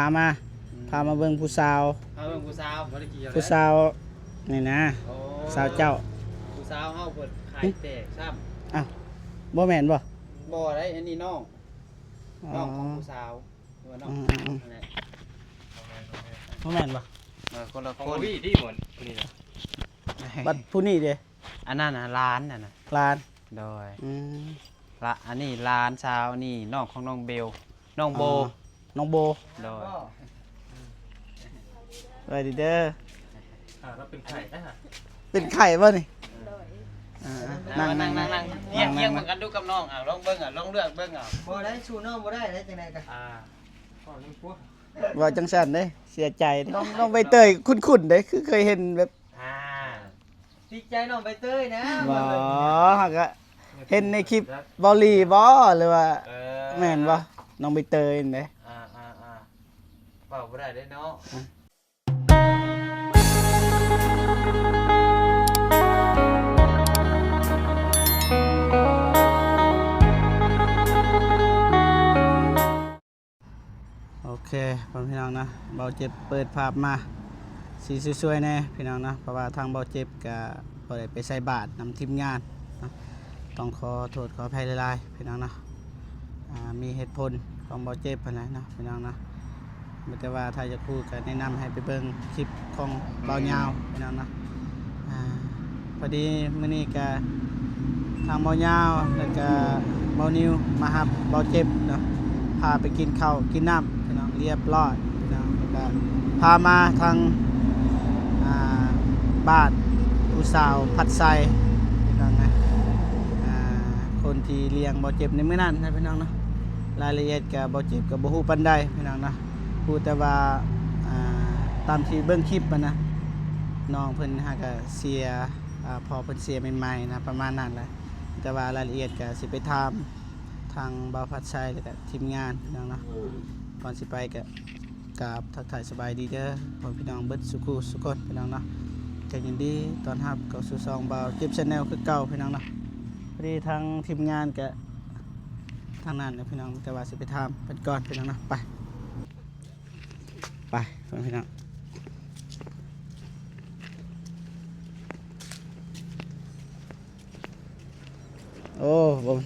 ພາມາ ອືມ ພາມາເບິ່ງຜູ້ສາວ ພາເບິ່ງຜູ້ສາວ ບໍ່ໄດ້ກ່ຽວ ຜູ້ສາວນີ້ນະ ໂອ້ ສາວເຈົ້າ ຜູ້ສາວເຮົາເພິ່ນຂາຍແຕກຊ້ຳ ອ້າວ ບໍ່ແມ່ນບໍ່? ບໍ່ໄດ໋ ອັນນີ້ນ້ອງ ອໍ ນ້ອງຂອງຜູ້ສາວ ຫຼືວ່ານ້ອງ ອືມໆໆ ນັ້ນແຫຼະ ບໍ່ແມ່ນບໍ່? ເອີ ຄົນລະຄົນ ຂອງບໍ່ມີຕິໝົດ ຜູ້ນີ້ນະ ບັດຜູ້ນີ້ເດ? ອັນນັ້ນນະຫຼານ ອັນນັ້ນນະຫຼານ ໂດຍ ອືມ ລະ ອັນນີ້ຫຼານສາວ ອັນນີ້ນ້ອງຂອງນ້ອງເບວ ນ້ອງໂບ ອໍ ນ້ອງໂບ ໂດຍ ສະບາຍດີເດີ ອ່າ ລາວເປັນໄຂ້ນະ ເປັນໄຂ້ບໍ່ນີ້? ໂດຍ ອ່າ ນັ່ງ ນັ່ງ ນັ່ງ ນັ່ງ ນັ່ງ ຮຽງ ຮຽງເບິ່ງກັນດູກັບນ້ອງ ອ່າ ລອງເບິ່ງ ອ່າ ລອງເລືອກເບິ່ງ ອ່າ ບໍ່ໄດ້ ສູ້ນ້ອງບໍ່ໄດ້ເດ້ ຈັ່ງໃດກໍ ອ່າ ເວົ້າຈັ່ງຊັ້ນເດ້ ເສຍໃຈເດ້ ນ້ອງ ນ້ອງໃບເຕີຍຄຸ້ນໆເດ້ ຄືເຄີຍເຫັນແບບ ອ່າ ຕິດໃຈນ້ອງໃບເຕີຍນະ ບໍ່ ເຮົາກະເຫັນໃນຄລິບເກົາຫຼີບໍ່ ຫຼືວ່າ ເອີ ແມ່ນບໍ່ ນ້ອງໃບເຕີຍຫັ້ນເດ້ ອ່າໆໆ ເວົ້າບໍ່ໄດ້ເດ້ເນາະ ອືມ ໂອເຄ ພໍ່ແມ່ພີ່ນ້ອງເນາະ ເບົາເຈັບເປີດພາບມາ ຊິສວຍໆແດ່ພີ່ນ້ອງເນາະ ເພາະວ່າທາງເບົາເຈັບກະບໍ່ໄດ້ໄປໃສ່ບາດນຳທີມງານເນາະ ຕ້ອງຂໍໂທດຂໍອະໄພຫຼາຍໆພີ່ນ້ອງເນາະ ອ່າ ມີເຫດຜົນຂອງເບົາເຈັບຫັ້ນແຫຼະເນາະ ພີ່ນ້ອງເນາະ ມີແຕ່ວ່າຖ້າຢາກຮູ້ກໍແນະນຳໃຫ້ໄປເບິ່ງຄລິບຂອງເບົາຍາວພີ່ນ້ອງເນາະ ອ່າ ພໍດີມື້ນີ້ກະທາງເບົາຍາວ ແລ້ວກະເບົານິວມາຮັບເບົາເຈັບເນາະ ພາໄປກິນເຂົ້າກິນນ້ຳພີ່ນ້ອງ ລຽບຮ້ອຍພີ່ນ້ອງ ແລ້ວກະພາມາທາງ ອ່າ ບ້ານຜູ້ສາວພັດໄຊພີ່ນ້ອງນະ ອ່າ ຄົນທີ່ລ້ຽງເບົາເຈັບໃນມື້ນັ້ນນະພີ່ນ້ອງເນາະ ລາຍລະອຽດກະເບົາເຈັບກະບໍ່ຮູ້ປານໃດພີ່ນ້ອງເນາະ ຮູ້ແຕ່ວ່າ ອ່າ ຕາມທີ່ເບິ່ງຄລິບຫັ້ນນະ ນ້ອງເພິ່ນຫາກະເສຍ ອ່າ ພໍ່ເພິ່ນເສຍໃໝ່ໆນະ ປະມານນັ້ນແຫຼະ ແຕ່ວ່າລາຍລະອຽດກະຊິໄປຖາມທາງບ່າວພັດໄຊ ແລ້ວກະທີມງານພີ່ນ້ອງເນາະ ກ່ອນຊິໄປກະ ກາບທັກທາຍສະບາຍດີເດີ ພໍ່ແມ່ພີ່ນ້ອງເບິດສູ່ຄູ່ສູ່ຄົນພີ່ນ້ອງເນາະ ກະຍິນດີຕ້ອນຮັບເຂົ້າສູ່ຊ່ອງບ່າວເຈັບ Channel ຄືເກົ່າພີ່ນ້ອງເນາະ ພໍດີທາງທີມງານກະທາງນັ້ນແຫຼະພີ່ນ້ອງ ແຕ່ວ່າຊິໄປຖາມເພິ່ນກ່ອນພີ່ນ້ອງເນາະ ໄປ ໄປ ພີ່ນ້ອງ. ໂອ້ ບໍ່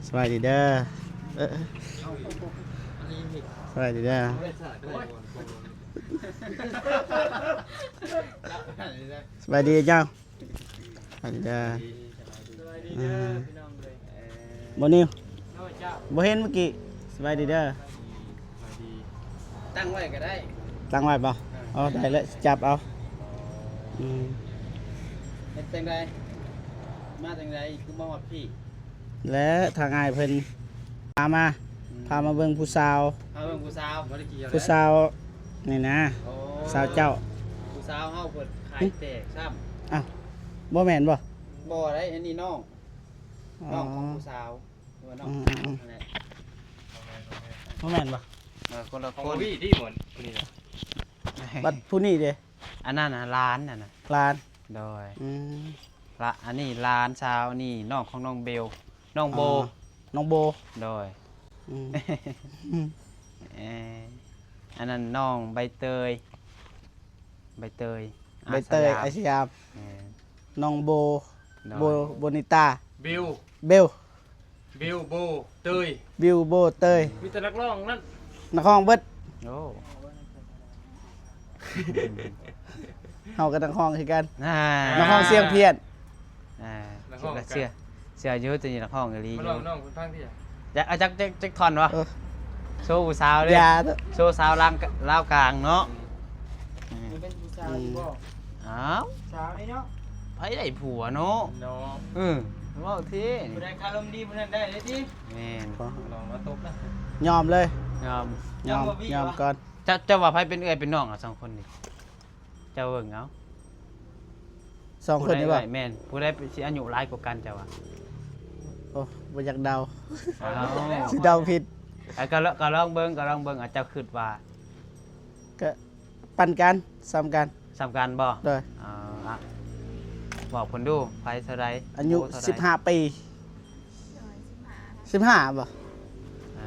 ສະບາຍດີເດີ ເອີ ສະບາຍດີເດີ ສະບາຍດີເຈົ້າ. ອັນດາ ສະບາຍດີເດີ ອ່າ ພີ່ນ້ອງເອີຍ ບໍ່ນິວ ໂດຍ ເຈົ້າ ບໍ່ເຫັນມື້ກີ້ ສະບາຍດີເດີ ສະບາຍດີ ຕັ້ງໄວ້ກໍໄດ້ ຕັ້ງໄວ້ບໍ່? ເອີ ເອົາ ໄດ້ແລ້ວ ຈັບເອົາ ອືມ ເຮັດຈັ່ງໃດ ມາຈັ່ງໃດ ຄືມາຮອດພີ້ ແລະ ທາງອ້າຍເພິ່ນ ພາມາ ອືມ ພາມາເບິ່ງຜູ້ສາວ ພາເບິ່ງຜູ້ສາວ ບໍ່ໄດ້ກ່ຽວ ຜູ້ສາວນີ້ນະ ໂອ້ ສາວເຈົ້າ ຜູ້ສາວເຮົາເພິ່ນຂາຍແຕກຊ້ຳ ອ້າວ ບໍ່ແມ່ນບໍ່? ບໍ່ໄດ໋ ອັນນີ້ນ້ອງ ອໍ ນ້ອງຂອງຜູ້ສາວ ຫຼືວ່ານ້ອງ ອືມໆໆ ນັ້ນແຫຼະ ບໍ່ແມ່ນບໍ່? ເອີ ຄົນລະຄົນ ຂອງບໍ່ມີຕິໝົດ ຜູ້ນີ້ນະ ບັດຜູ້ນີ້ເດ? ອັນນັ້ນນະ ຫຼານ ອັນນັ້ນນະ ຫຼານ ໂດຍ ອືມ ລະ ອັນນີ້ຫຼານສາວ ອັນນີ້ນ້ອງຂອງນ້ອງເບວ ນ້ອງໂບ ອໍ ນ້ອງໂບ ໂດຍ ອືມ ເອີ ອັນນັ້ນນ້ອງໃບເຕີຍ ໃບເຕີຍ ໃບເຕີຍ ອາສະຍາມ ອາສະຍາມ ແມ່ນ ນ້ອງໂບ ໂດຍ ໂບ ໂບນິຕາ ບິວ ເບວ ບິວໂບເຕີຍ ບິວໂບເຕີຍ ມີແຕ່ນັກຮ້ອງນັ້ນ ນັກຮ້ອງເບິດ ໂອ້ ເຮົາກໍນັກຮ້ອງຄືກັນ ອ່າ ນັກຮ້ອງສຽງພຽນ ອ່າ ນັກຮ້ອງ ເຊື່ອ ເຊື່ອຢູ່ ຕົວນີ້ນັກຮ້ອງອີ່ຫຼີ ມາລອງ ຢູ່ ນ້ອງເພິ່ນຟັງຕິ ຢາກ ເອົາຈັກ ຈັກ ຈັກທ່ອນວະ ເອີ ໂຊຜູ້ສາວເດ້ ຢ່າ ໂຊສາວລາງ ລາວກາງເນາະ ອືມ ມັນເປັນຜູ້ສາວຢູ່ບໍ່? ອືມ ອ້າວ ສາວນີ້ເນາະ ໃຜໄດ້ຜົວເນາະ ເນາະ ເອີ ເວົ້າເທ່ນີ້ ຜູ້ໃດຄາລົມດີຜູ້ນັ້ນໄດ້ເດ້ຕິ ແມ່ນ ລອງມາຕົບນະ ຍອມເລີຍ ຍອມ ຍອມ ຍອມບໍ່ມີ ຍອມກ່ອນ ເຈົ້າ ເຈົ້າວ່າໃຜເປັນເອື້ອຍເປັນນ້ອງລະສອງຄົນນີ້ ເຈົ້າເບິ່ງເອົາ ສອງຄົນນີ້ບໍ່? ຜູ້ໃດເອື້ອຍ ແມ່ນ ຜູ້ໃດຊິອາຍຸຫຼາຍກວ່າກັນເຈົ້າວ່າ? ໂອ້ ບໍ່ຢາກເດົາ ອ້າວ ຊິເດົາຜິດ ອ່ະ ກໍລອງ ກໍລອງເບິ່ງ ກໍລອງເບິ່ງ ອ່ະ ເຈົ້າຄິດວ່າ? ກະປັນກັນ ສ່ຳກັນ ສ່ຳກັນບໍ່? ໂດຍ ເອີ ອ່ະ ບອກເພິ່ນດູ ໃຜເທົ່າໃດ? ອາຍຸ ໂອ້ ເທົ່າໃດ? ສິບຫ້າປີ ໂດຍ ສິບຫ້າ ສິບຫ້າບໍ່? ອ່າ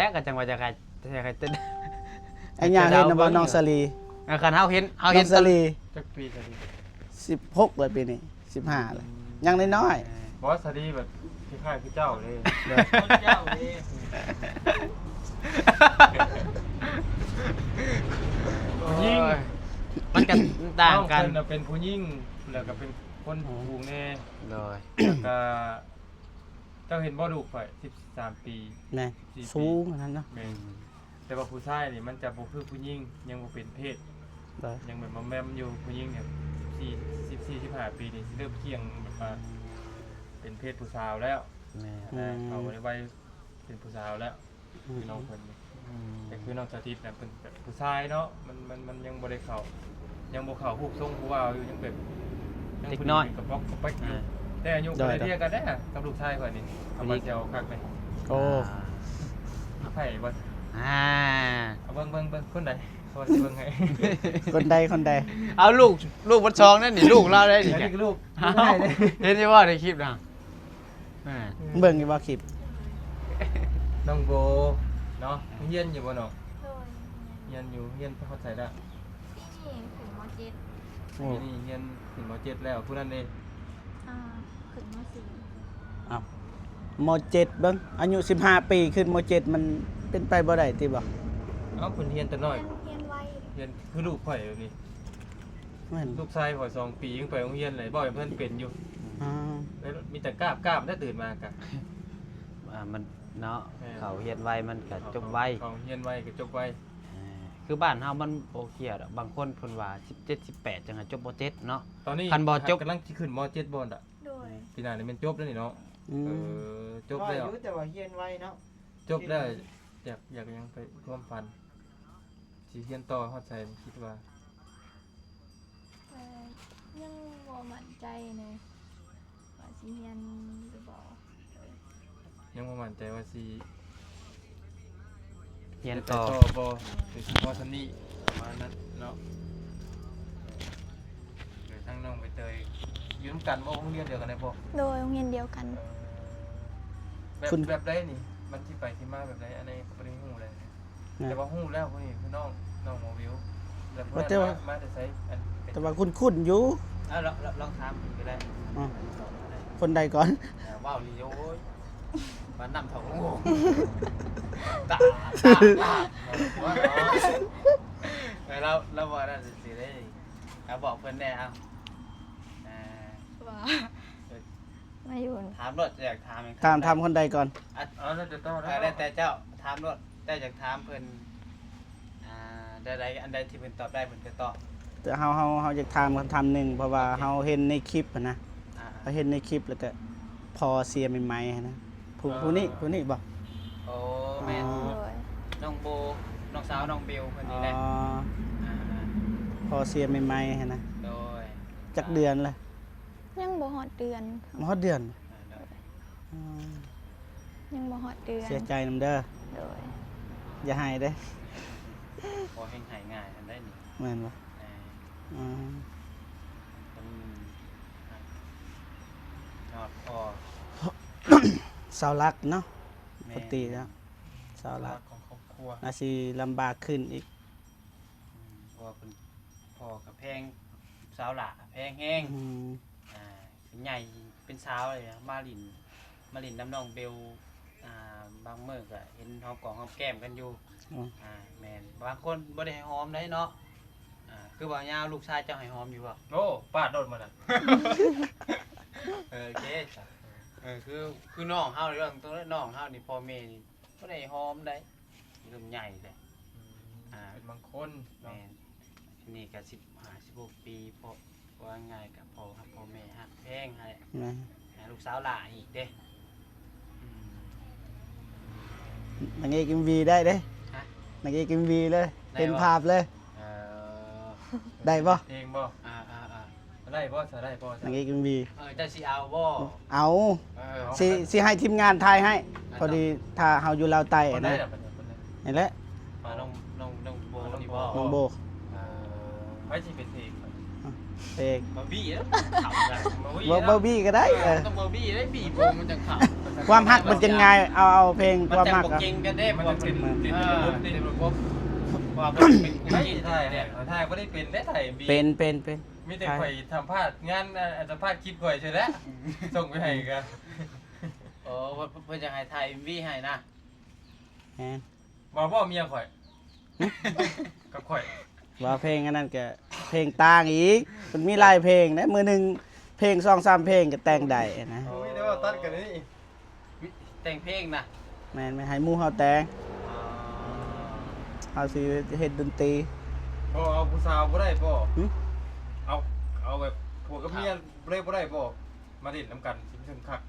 ລະ ກໍຈັ່ງວ່າຈະໃຫ້ ຈະໃຫ້ເຕັ້ນ ໄອ້ຍ່າເຫັນນຳບໍ່ ນ້ອງສາລີ? ເອີ ຄັນເຮົາເຫັນ ເຮົາເຫັນ ນ້ອງສາລີ ຈັກປີສາລີ? ສິບຫົກແລ້ວ ປີນີ້ສິບຫ້າແລ້ວ ອືມ ຍັງນ້ອຍໆ. ບໍ່ ສາລີແບບຄ້າຍໆຄືເຈົ້າເດ້ ເຈົ້າເດ້ ຜູ້ຍິງ ໂອ້ຍ ມັນກໍຕ່າງກັນ ນ້ອງເພິ່ນນະເປັນຜູ້ຍິງ ແລ້ວກໍເປັນຄົນສູງແດ່ ໂດຍ ແລ້ວກໍ ເຈົ້າເຫັນບໍ່ ລູກຂ້ອຍສິບສາມປີ ແມ່ນ ສິບສີ່ປີ ສູງອັນນັ້ນເນາະ ແມ່ນ ອືມ ແຕ່ວ່າຜູ້ຊາຍນີ້ມັນຈະບໍ່ຄືຜູ້ຍິງ ຍັງບໍ່ເປັນເພດ ໂດຍ ຍັງແບບມອມແມມຢູ່ ຜູ້ຍິງນີ້ສິບສີ່ ສິບສີ່ ສິບຫ້າປີນີ້ຊິເລີ່ມທ່ຽງແບບວ່າເປັນເພດຜູ້ສາວແລ້ວ ແມ່ນ ອືມ ເຂົ້າໃນໄວເປັນຜູ້ສາວແລ້ວ ອືມ ຄືນ້ອງເພິ່ນນີ້ ອືມ ແຕ່ຄືນ້ອງສາທິດນະ ເພິ່ນແບບຜູ້ຊາຍເນາະ ມັນ ມັນ ມັນຍັງບໍ່ໄດ້ເຂົ້າ ຍັງບໍ່ເຂົ້າຮູບຊົງຜູ້ບ່າວຢູ່ ຍັງແບບ ຍັງເດັກນ້ອຍ ກະປ໋ອກກະແປ໋ກຢູ່ ອ່າ ແຕ່ອາຍຸ ໂດຍ ກໍໄດ້ ໂດຍ ເທົ່ຽກັນເດ້ກັບລູກຊາຍຂ້ອຍນີ້ ເອົາມາແຊວຄັກເດ້ ໂອ້ ໃຜບໍ່ ອ່າ ເອົາເບິ່ງ ເບິ່ງ ເບິ່ງ ຄົນໃດ ເຂົາຊິເບິ່ງໃຫ້ ຄົນໃດ ຄົນໃດ ເອົາລູກ ລູກເບິດສອງນັ້ນນີ້ ລູກລາວໄດ໋ນີ້ ອັນນີ້ຄືລູກ ລູກໃຫ້ເດ້ ເຫັນຢູ່ບໍ່ໃນຄລິບນະ? ອ່າ ເບິ່ງຢູ່ບໍ່ຄລິບ? ນ້ອງໂບເນາະ ຮຽນຢູ່ບໍ່ນ້ອງ? ໂດຍ ຮຽນຢູ່ ຮຽນຮອດໃສລະ? ປີນີ້ຂຶ້ນ ມໍເຈັດ ໂອ້ ປີນີ້ຮຽນຂຶ້ນ ມໍເຈັດແລ້ວ ຜູ້ນັ້ນເດ? ອ່າ ຂຶ້ນ ມໍສີ່ ອ້າວ ມໍເຈັດ ເບິ່ງ ອາຍຸສິບຫ້າປີ ຂຶ້ນ ມໍເຈັດ ມັນເປັນໄປບໍ່ໄດ້ຕິບໍ່? ເອົ້າ ເພິ່ນຮຽນແຕ່ນ້ອຍ ຮຽນ ຮຽນໄວ ຮຽນຄືລູກຂ້ອຍແບບນີ້ ແມ່ນ ລູກຊາຍຂ້ອຍສອງປີຍັງໄປໂຮງຮຽນເລີຍ ເວົ້າໃຫ້ເພິ່ນເປັນຢູ່ ອ່າ ແລ້ວມີແຕ່ກາບໆ ແຕ່ຕື່ນມາກະ ອ່າ ມັນເນາະ ແມ່ນ ເຂົາຮຽນໄວມັນກະຈົບໄວ ເຂົາຮຽນໄວກະຈົບໄວ ເອີ ຄືບ້ານເຮົາມັນບໍ່ກ່ຽວດອກ ບາງຄົນເພິ່ນວ່າສິບເຈັດ ສິບແປດ ຈັ່ງໃຫ້ຈົບ ມໍເຈັດ ເນາະ ຕອນນີ້ ຄັນບໍ່ຈົບ ກຳລັງຊິຂຶ້ນ ມໍເຈັດ ບໍ່ນະ? ໂດຍ ປີໜ້ານີ້ແມ່ນຈົບແລ້ວນີ້ເນາະ ອືມ ເອີ ຈົບແລ້ວ ນ້ອຍຢູ່ ແຕ່ວ່າຮຽນໄວເນາະ ຈົບແລ້ວ ຢາກ ຢາກຫຍັງໄປ ຄວາມຝັນ ຊິຮຽນຕໍ່ຮອດໃສ ຄິດວ່າ? ເອີ ຍັງບໍ່ໝັ້ນໃຈເລີຍ ວ່າຊິຮຽນຫຼືບໍ່ ຍັງບໍ່ໝັ້ນໃຈວ່າຊິຮຽນຕໍ່ ຮຽນຕໍ່ບໍ່ ຫຼືຊິພໍສ່ຳນີ້ ປະມານນັ້ນເນາະ ແລ້ວທາງນ້ອງໃບເຕີຍ ຢູ່ນຳກັນບໍ່ ໂຮງຮຽນດຽວກັນໄດ້ບໍ່? ໂດຍ ໂຮງຮຽນດຽວກັນ ເອີ ແບບ ແບບໃດນີ້ ມັນຊິໄປທີ່ມາແບບໃດ ອັນນີ້ກໍບໍ່ໄດ້ຮູ້ເລີຍ ນະ ແຕ່ວ່າຮູ້ແລ້ວຜູ້ນີ້ຄືນ້ອງ ນ້ອງໝໍວິວ ແລ້ວຜູ້ນັ້ນ ວ່າແຕ່ວ່າ ມາ ມາແຕ່ໃສ ອັນ ແຕ່ວ່າຄຸ້ນໆຢູ່ ເອົາ ລອງ ລອງ ລອງຖາມເພິ່ນກໍໄດ້ ອືມ ຄົນໃດກ່ອນ? ເອີ ເວົ້ານີ້ ໂອ້ຍ ມານຳເຖົ້າໂຫ ຕາ ຕາ ຕາ ເອີ ລາວ ລາວວ່ານັ້ນຊື່ໆເດ້ ເອົາ ບອກເພິ່ນແດ່ ເອົາ ອ່າ ວ່າ ເອີ ມາຢູ່ ຖາມໂລດ ຢາກຖາມຫຍັງ ຖາມ ຖາມຄົນໃດກ່ອນ? ອ່ະ ເອົາ ແລ້ວແຕ່ເຈົ້າ ເອີ ແລ້ວແຕ່ເຈົ້າ ຖາມໂລດ ເຈົ້າຢາກຖາມເພິ່ນ ອ່າ ແນວໃດ ອັນໃດທີ່ເພິ່ນຕອບໄດ້ເພິ່ນກໍຕອບ ແຕ່ເຮົາ ເຮົາ ເຮົາຢາກຖາມຄຳຖາມໜຶ່ງ ເພາະວ່າ ໂອເຄ ເຮົາເຫັນໃນຄລິບຫັ້ນນະ ອ່າໆ ເຮົາເຫັນໃນຄລິບ ແລ້ວກໍພໍ່ເສຍໃໝ່ໆຫັ້ນນະ ຜູ້ ເອີ ຜູ້ນີ້ ຜູ້ນີ້ບໍ່? ໂອ້ ແມ່ນ ອໍ ໂດຍ ນ້ອງໂບ ນ້ອງສາວນ້ອງເບວເພິ່ນນີ້ແຫຼະ ອໍ ອ່າໆ ພໍ່ເສຍໃໝ່ໆຫັ້ນນະ ໂດຍ ຈັກເດືອນລະ? ຍັງບໍ່ຮອດເດືອນ ບໍ່ຮອດເດືອນ ອ່າ ໂດຍ ອໍ ຍັງບໍ່ຮອດເດືອນ ເສຍໃຈນຳເດີ ໂດຍ ຢ່າໄຫ້ເດີ ບໍ່ແຮ່ງໄຫ້ງ່າຍອັນໃດນີ້ ແມ່ນບໍ່? ເອີ ອໍ ເປັນຍອດພໍ່ ເສົາຫຼັກເນາະ ແມ່ນ ປົກກະຕິແລ້ວ ເສົາຫຼັກ ເສົາຫຼັກຂອງຄອບຄົວ ອາດຊິລຳບາກຂຶ້ນອີກ ອືມ ເພາະວ່າເພິ່ນ ພໍ່ກໍແພງ ສາວຫຼ້າແພງແຮງ ອືມ ອ່າ ເປັນໃຫຍ່ເປັນສາວເລີຍ ມາຫຼິ້ນ ມາຫຼິ້ນນຳນ້ອງເບວ ອ່າ ບາງມື້ກໍເຫັນຫອມກອງຫອມແກ້ມກັນຢູ່ ອືມ ອ່າ ແມ່ນ ບາງຄົນບໍ່ໄດ້ໃຫ້ຫອມໃດເນາະ ອ່າ ຄືບ່າວຍາວ ລູກຊາຍເຈົ້າໃຫ້ຫອມຢູ່ບໍ່? ໂອ້ ປາດໂດດໝົດນະ ເອີ ໂອເຄ ເອີ ຄື ຄືນ້ອງເຮົາ ເລື່ອງ ນ້ອງເຮົານີ້ ພໍ່ແມ່ນີ້ບໍ່ໄດ້ຫອມໃດ ເລີ່ມໃຫຍ່ແລ້ວ ອືມ ອ່າ ເປັນບາງຄົນເນາະ ແມ່ນ ອັນນີ້ກໍສິບຫ້າ ສິບຫົກປີ ເພາະວ່າງ່າຍກໍພໍ່ຮັກ ພໍ່ແມ່ຮັກແພງຫັ້ນແຫຼະ ແມ່ນ ອ່າ ລູກສາວຫຼ້າອີກເດ້ ອືມ ນາງເອກເອັມວີໄດ້ເດ້ ຮະ ນາງເອກເອັມວີເລີຍ ໄດ້ບໍ່? ເຫັນພາບເລີຍ ເອີ ໄດ້ບໍ່? ເພງບໍ່? ອ່າໆໆ ໄດ້ບໍ່ ສະ ໄດ້ບໍ່ ນາງເອກເອັມວີ ເອີ ເຈົ້າຊິເອົາບໍ່? ເອົາ ເອີ ຊິ ຊິໃຫ້ທີມງານຖ່າຍໃຫ້ ອ່າ ພໍດີຖ້າເຮົາຢູ່ລາວໃຕ້ນະ ນີ້ແຫຼະ ອ່າ ນ້ອງ ນ້ອງ ນ້ອງໂບນີ້ບໍ່? ນ້ອງໂບ ເອີ ໃຜຊິເປັນເພງ? ເພງ ບາບີເນາະ ເຂົ້າໄດ້ ບາບີ ບໍ່ ເນາະ ບາບີກໍໄດ້ ເອີ ເອີ ຕ້ອງບາບີໄດ້ ບີໂບມັນຈັ່ງເຂົ້າ ຄວາມຮັກມັນຈັ່ງງ່າຍ ເອົາ ເອົາເພງ ມັນ ຄວາມຮັກ ມັນຈັ່ງບໍ່ເກັ່ງກັນເດ້ ມັນຈັ່ງເປັນ ເອີ ເປັນລະບົບ ເປັນລະບົບ ວ່າມັນເປັນຄູ່ຈີນແທ້ ຖ່າຍ ຖ່າຍບໍ່ໄດ້ເປັນເດ້ ຖ່າຍເອັມວີ ເປັນ ເປັນ ເປັນ ມີແຕ່ຂ້ອຍສຳພາດງານ ອັນ ສຳພາດຄລິບຂ້ອຍຊື່ແຫຼະ ສົ່ງໄປໃຫ້ກໍ ໂອ້ ເພິ່ນ ເພິ່ນຢາກໃຫ້ຖ່າຍເອັມວີໃຫ້ນະ ແມ່ນ ວ່າບໍ່ເມຍຂ້ອຍ ຫຶ? ກັບຂ້ອຍ ວ່າເພງອັນນັ້ນກະເພງຕ່າງອີກ ມັນມີຫຼາຍເພງເດ້ ມື້ໜຶ່ງເພງສອງສາມເພງກະແຕ່ງໄດ້ນະ ໂອ້ຍ ແຕ່ວ່າຕັດກັນນີ້ ແຕ່ງເພງນະ ແມ່ນ ແມ່ນ ໃຫ້ໝູ່ເຮົາແຕ່ງ ອໍ ເຮົາຊິເຮັດດົນຕີ ບໍ່ເອົາຜູ້ສາວບໍ່ໄດ້ບໍ່? ຫຶ? ເອົາ ເອົາແບບຜົວກັບເມຍ ເອົາ ບໍ່ໄດ້ ບໍ່ໄດ້ບໍ່? ມາຫຼິ້ນນຳກັນ ຊິເຖິງຄັກ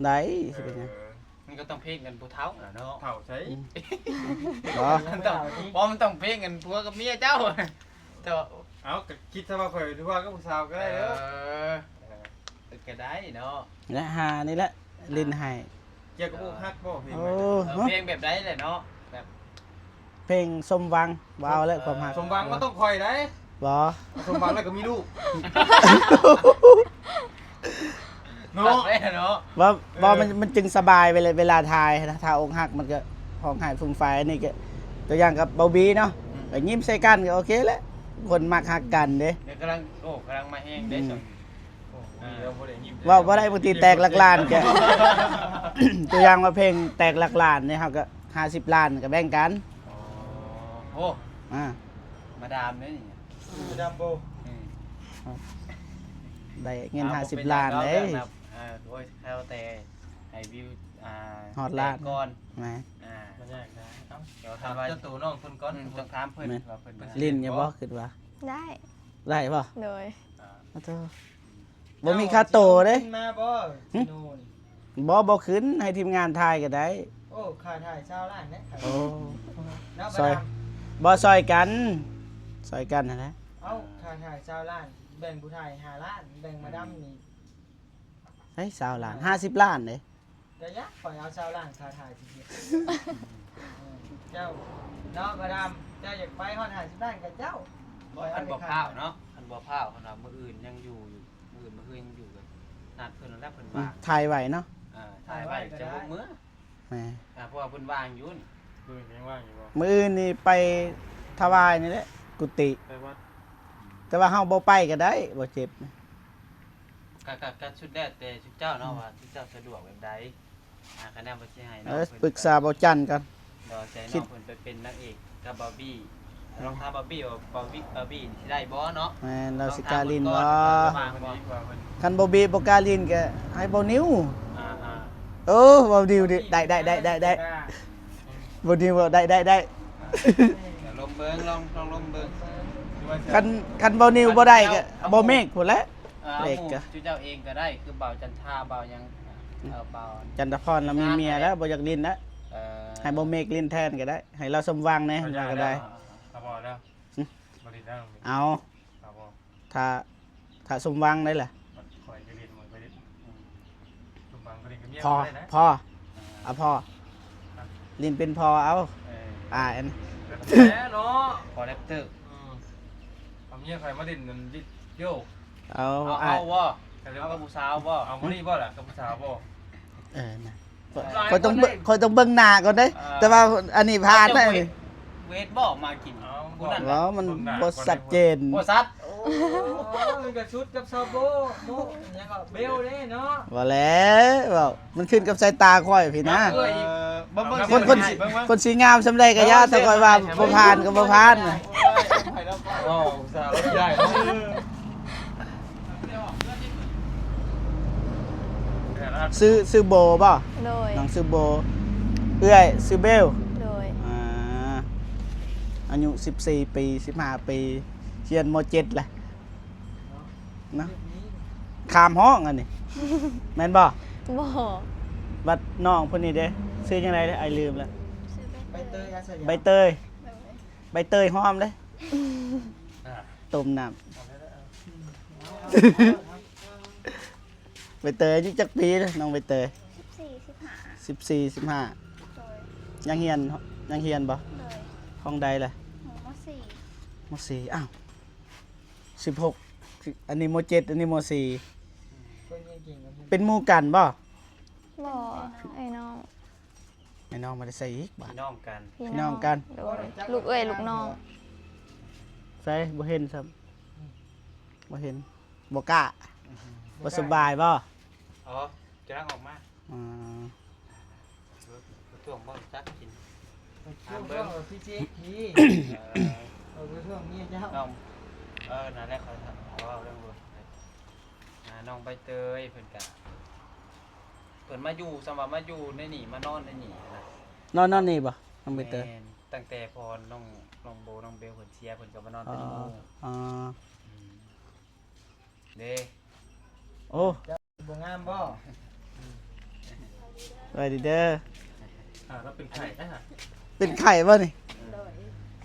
ໄດ້ ຊິເປັນຫຍັງ ເອີ ມັນກໍຕ້ອງເພງກັນຜູ້ເຖົ້ານະເນາະ ເຖົ້າໃສ ອືມ ບໍ່ ມັນຕ້ອງ ບໍ່ ມັນຕ້ອງເພງກັນຜົວກັບເມຍເຈົ້າ ເຈົ້າ ເອົາ ກໍຄິດຊະວ່າຂ້ອຍຖືວ່າກັບຜູ້ສາວກໍໄດ້ເດີ ເອີ ເອີ ກໍໄດ້ເນາະ ແລະຫານີ້ແຫຼະຫຼິ້ນໃຫ້ ກ່ຽວກັບອົກຫັກບໍ່ເພງ ໂອ້ ເອີ ເພງແບບໃດແຫຼະເນາະ ແບບ ເພງສົມຫວັງ ບໍ່ເອົາແລ້ວຄວາມຮັກ ເອີ ສົມຫວັງມັນຕ້ອງຂ້ອຍໃດ ບໍ່ ສົມຫວັງແລ້ວກໍມີລູກ ເນາະ ເນາະ ວ່າ ເອີ ວ່າມັນ ມັນຈຶ່ງສະບາຍເວລາ ເວລາຖ່າຍນະ ຖ້າອົກຫັກມັນກໍຮ້ອງໄຫ້ຟຸມຟາຍ ອັນນີ້ກໍຕົວຢ່າງກັບເບົາບີເນາະ ອືມ ກໍຍິ້ມໃສ່ກັນກໍໂອເຄແຫຼະ ຄົນມັກຮັກກັນເດ້ ແລ້ວກຳລັງ ໂອ້ ກຳລັງມາແຮງເດ້ ອືມ ໂອ້ ເວົ້າບໍ່ໄດ້ ບາງທີແຕກຫຼັກລ້ານກໍ ຕົວຢ່າງວ່າເພງແຕກຫຼັກລ້ານນີ້ ເຮົາກໍຫ້າສິບລ້ານກໍແບ່ງກັນ ອໍ ໂອ້ ອ່າ ມາດາມເດ້ນີ້ ມາດາມໂບ ອືມ ໄດ້ເງິນຫ້າສິບລ້ານເດ້ ເອີ ໂອ້ຍ ແລ້ວແຕ່ໃຫ້ວິວ ອ່າ ຮອດລ້ານກ່ອນ ແມ່ນ ອ່າ ມັນຍາກນະ ເອົ້າ ດຽວຖາມວ່າເຈົ້າໂຕນ້ອງເພິ່ນກ່ອນ ອືມ ຕ້ອງຖາມເພິ່ນ ແມ່ນ ວ່າເພິ່ນຫຼິ້ນຢູ່ບໍ່ ຄິດວ່າ ໄດ້ ໄດ້ບໍ່? ໂດຍ ອ່າ ໂອ້ໂທ ບໍ່ມີຄ່າໂຕເດ້ ມາບໍ່ ຫຶ? ໂດຍ ບໍ່ ບໍ່ຂຶ້ນ ໃຫ້ທີມງານຖ່າຍກໍໄດ້ ໂອ້ ຄ່າຖ່າຍຊາວລ້ານເດ້ ໂອ້ ເນາະ ຊ່ອຍ ມາດາມ ບໍ່ ຊ່ອຍກັນ ຊ່ອຍກັນຫັ້ນແຫຼະ ເອົ້າ ຄ່າຖ່າຍຊາວລ້ານ ແບ່ງຜູ້ຖ່າຍຫ້າລ້ານ ແບ່ງມາດາມນີ້ ເອີ ຊາວລ້ານ ຫ້າສິບລ້ານເດ້ ກະຢາກຂ້ອຍເອົາຊາວລ້ານຄ່າຖ່າຍຊິເຮັດ ເຈົ້າເນາະ ມາດາມ ເຈົ້າຢາກໄປຮອດຫ້າສິບລ້ານກະເຈົ້າ ບໍ່ ຄັນບໍ່ພ້າວເນາະ ຄັນບໍ່ພ້າວ ຄັນວ່າມື້ອື່ນຍັງຢູ່ ມື້ອື່ນ ມື້ຮືນຍັງຢູ່ ກໍນັດເພິ່ນນັ້ນແຫຼະ ເພິ່ນວ່າງ ອືມ ຖ່າຍໄວ້ເນາະ ເອີ ຖ່າຍໄວ້ ຖ່າຍໄວ້ກໍໄດ້ ຈະບໍ່ເມືອ ແມ່ນ ອ່າ ເພາະວ່າເພິ່ນວ່າງຢູ່ນີ້ ມື້ອື່ນຍັງວ່າງຢູ່ບໍ່? ມື້ອື່ນນີ້ໄປຖວາຍນີ້ແຫຼະ ກຸຕິ ໄປວັດ ແຕ່ວ່າເຮົາບໍ່ໄປກໍໄດ້ ບໍ່ເຈັບ ກະ ກະ ກະສຸດແລ້ວແຕ່ຊຸມເຈົ້າເນາະ ອືມ ວ່າຊຸມເຈົ້າສະດວກແບບໃດ ອ່າ ຄະນະວ່າຊິໃຫ້ນ້ອງ ເອີ ເພິ່ນ ປຶກສາເບົາຈັນກ່ອນ ໂດຍ ໃຫ້ນ້ອງເພິ່ນໄປເປັນນາງເອກກັບບາບີ ລອງຖາມບາບີວ່າ ບາບີ ບາບີຊິໄດ້ບໍ່ເນາະ ແມ່ນ ລາວຊິກ້າຫຼິ້ນບໍ່ ລອງຖາມເພິ່ນກ່ອນ ວ່າເພິ່ນ ຄັນບາບີບໍ່ກ້າຫຼິ້ນກໍໃຫ້ເບົານິວ ອ່າໆ ເອີ ເບົານິວນີ້ ໄດ້ ໄດ້ ໄດ້ ໄດ້ ເບົານິວ ເບົານິວ ໄດ້ ໄດ້ ໄດ້ ອ່າ ດຽວລົມເບິ່ງ ລອງ ລອງລົມເບິ່ງ ຄັນ ຄັນເບົານິວບໍ່ໄດ້ກໍ ເອົາ ເບົາເມກພຸ້ນແຫຼະ ເອີ ເລັກກະ ໝູ່ເຈົ້າເອງກໍໄດ້ ຄືເບົາຈັນທາ ເບົາຫຍັງ ອືມ ເອີ ເບົາ ຈັນທະພອນລາວມີເມຍແລ້ວ ບໍ່ຢາກຫຼິ້ນແລ້ວ ເອີ ໃຫ້ເບົາເມກຫຼິ້ນແທນກໍໄດ້ ໃຫ້ລາວສົມຫວັງແດ່ ວ່າກໍໄດ້ ເອົາບໍ່ແລ້ວ ຫຶ? ບໍ່ໄດ້ແລ້ວ ເອົາ ເອົາບໍ່ ຖ້າ ຖ້າສົມຫວັງໄດ້ລະ ຂ້ອຍກໍຫຼິ້ນ ຂ້ອຍຫຼິ້ນ ອືມ ສົມຫວັງກໍຫຼິ້ນກັບເມຍ ພໍ ກໍໄດ້ນະ ພໍ ເອົາພໍ ຮະ ຫຼິ້ນເປັນພໍເອົາ ເອີ ອ່າ ອັນ ແລ້ວເນາະ ພໍແຣັບເຕີ ອືມ ເອົາເມຍຂ້ອຍມາຫຼິ້ນນັ້ນ ໂຢ ເອົາ ເອົາ ອ້າຍ ເອົາບໍ່ ເອົາກັບຜູ້ສາວບໍ່ ເອົາມື້ນີ້ບໍ່ລະ ກັບຜູ້ສາວບໍ່ ເອີ ນະ ເອີ ຂ້ອຍຕ້ອງເບິ່ງ ຂ້ອຍຕ້ອງເບິ່ງໜ້າກ່ອນເດ້ ເອີ ແຕ່ວ່າອັນນີ້ຜ່ານໄດ້ ເວດບໍ່ມາກິນ ເອົາ ຜູ້ນັ້ນ ບໍ່ ມັນບໍ່ຊັດເຈນ ບໍ່ຊັດ ໂອ້ຍ ມັນກໍຊຸດກັບຊາວໂບ ໂບ ຫຍັງກໍເບວເດ້ເນາະ ບໍ່ແລ້ວ ເວົ້າ ມັນຂຶ້ນກັບສາຍຕາຂ້ອຍພີ້ນະ ເອີ ເບິ່ງໆ ຄົນ ຄົນ ເບິ່ງໆ ຄົນຊິງາມສ່ຳໃດກໍຢ່າ ແຕ່ຂ້ອຍວ່າບໍ່ຜ່ານກໍບໍ່ຜ່ານ ໂອ້ຍ ໄປແລ້ວ ໂອ້ ອຸດສ່າໄດ້ເນາະ ຊື່ ຊື່ໂບບໍ່? ໂດຍ ນ້ອງຊື່ໂບ ເອື້ອຍຊື່ເບວ ໂດຍ ອ່າ ອາຍຸສິບສີ່ປີ ສິບຫ້າປີ ຮຽນ ມໍເຈັດ ແຫຼະ ເນາະ ຂ້າມຫ້ອງອັນນີ້ ແມ່ນບໍ່? ບໍ່ ບັດນ້ອງຜູ້ນີ້ເດ້ ຊື່ຈັ່ງໃດເດ້? ອ້າຍລືມແລ້ວ ໃບເຕີຍ ອາສະຢາມ ໃບເຕີຍ ໂດຍ ໃບເຕີຍຫອມເດ້ ອ່າ ຕົ້ມນ້ຳ ເອົາແລ້ວ ເອົາແລ້ວ ໃບເຕີຍອາຍຸຈັກປີເດ້ ນ້ອງໃບເຕີຍ? ສິບສີ່ ສິບຫ້າ ສິບສີ່ ສິບຫ້າ ໂດຍ ຍັງຮຽນ ຍັງຮຽນບໍ່? ໂດຍ ຫ້ອງໃດລະ? ຫ້ອງ ມໍສີ່ ມໍສີ່ ອ້າວ ສິບຫົກ ອັນນີ້ ມໍເຈັດ ອັນນີ້ ມໍສີ່ ເປັນໝູ່ກັນບໍ່? ບໍ່ ອ້າຍນ້ອງ ອ້າຍນ້ອງບໍ່ໄດ້ໃສ່ອີກບາດ ພີ່ນ້ອງກັນ ພີ່ນ້ອງກັນ ໂດຍ ລູກເອື້ອຍລູກນ້ອງ ໃສ ບໍ່ເຫັນຊ້ຳ ບໍ່ເຫັນ ບໍ່ກ້າ ບໍ່ສະບາຍບໍ່? ອໍ ກຳລັງອອກມາ ອືມ ບໍ່ຖ້ວງບໍ່ຈັກກິນ ຖາມເບິ່ງ ພີ່ເຈກ ພີ່ ເອີ ເອີ ບໍ່ຖ້ວງເມຍເຈົ້າ ນ້ອງ ເອີ ນັ້ນແຫຼະ ຂ້ອຍເວົ້າເລື່ອງລົດ ອ່າ ນ້ອງໃບເຕີຍເພິ່ນກະ ເພິ່ນມາຢູ່ ສ່ຳວ່າມາຢູ່ໃນນີ້ ມານອນໃນນີ້ນະ ນອນ ນອນນີ້ບໍ່ ນ້ອງໃບເຕີຍ? ແມ່ນ ຕັ້ງແຕ່ພໍນ້ອງ ນ້ອງໂບ ນ້ອງເບວເພິ່ນເສຍ ເພິ່ນກໍມານອນ ອໍ ເປັນໝູ່ ອໍ ອືມ ເດ້ ໂອ້ ບໍ່ງາມບໍ່? ສະບາຍດີເດີ ອ່າ ລາວເປັນໄຂ້ນະ ເປັນໄຂ້ບໍ່ນີ້? ໂດຍ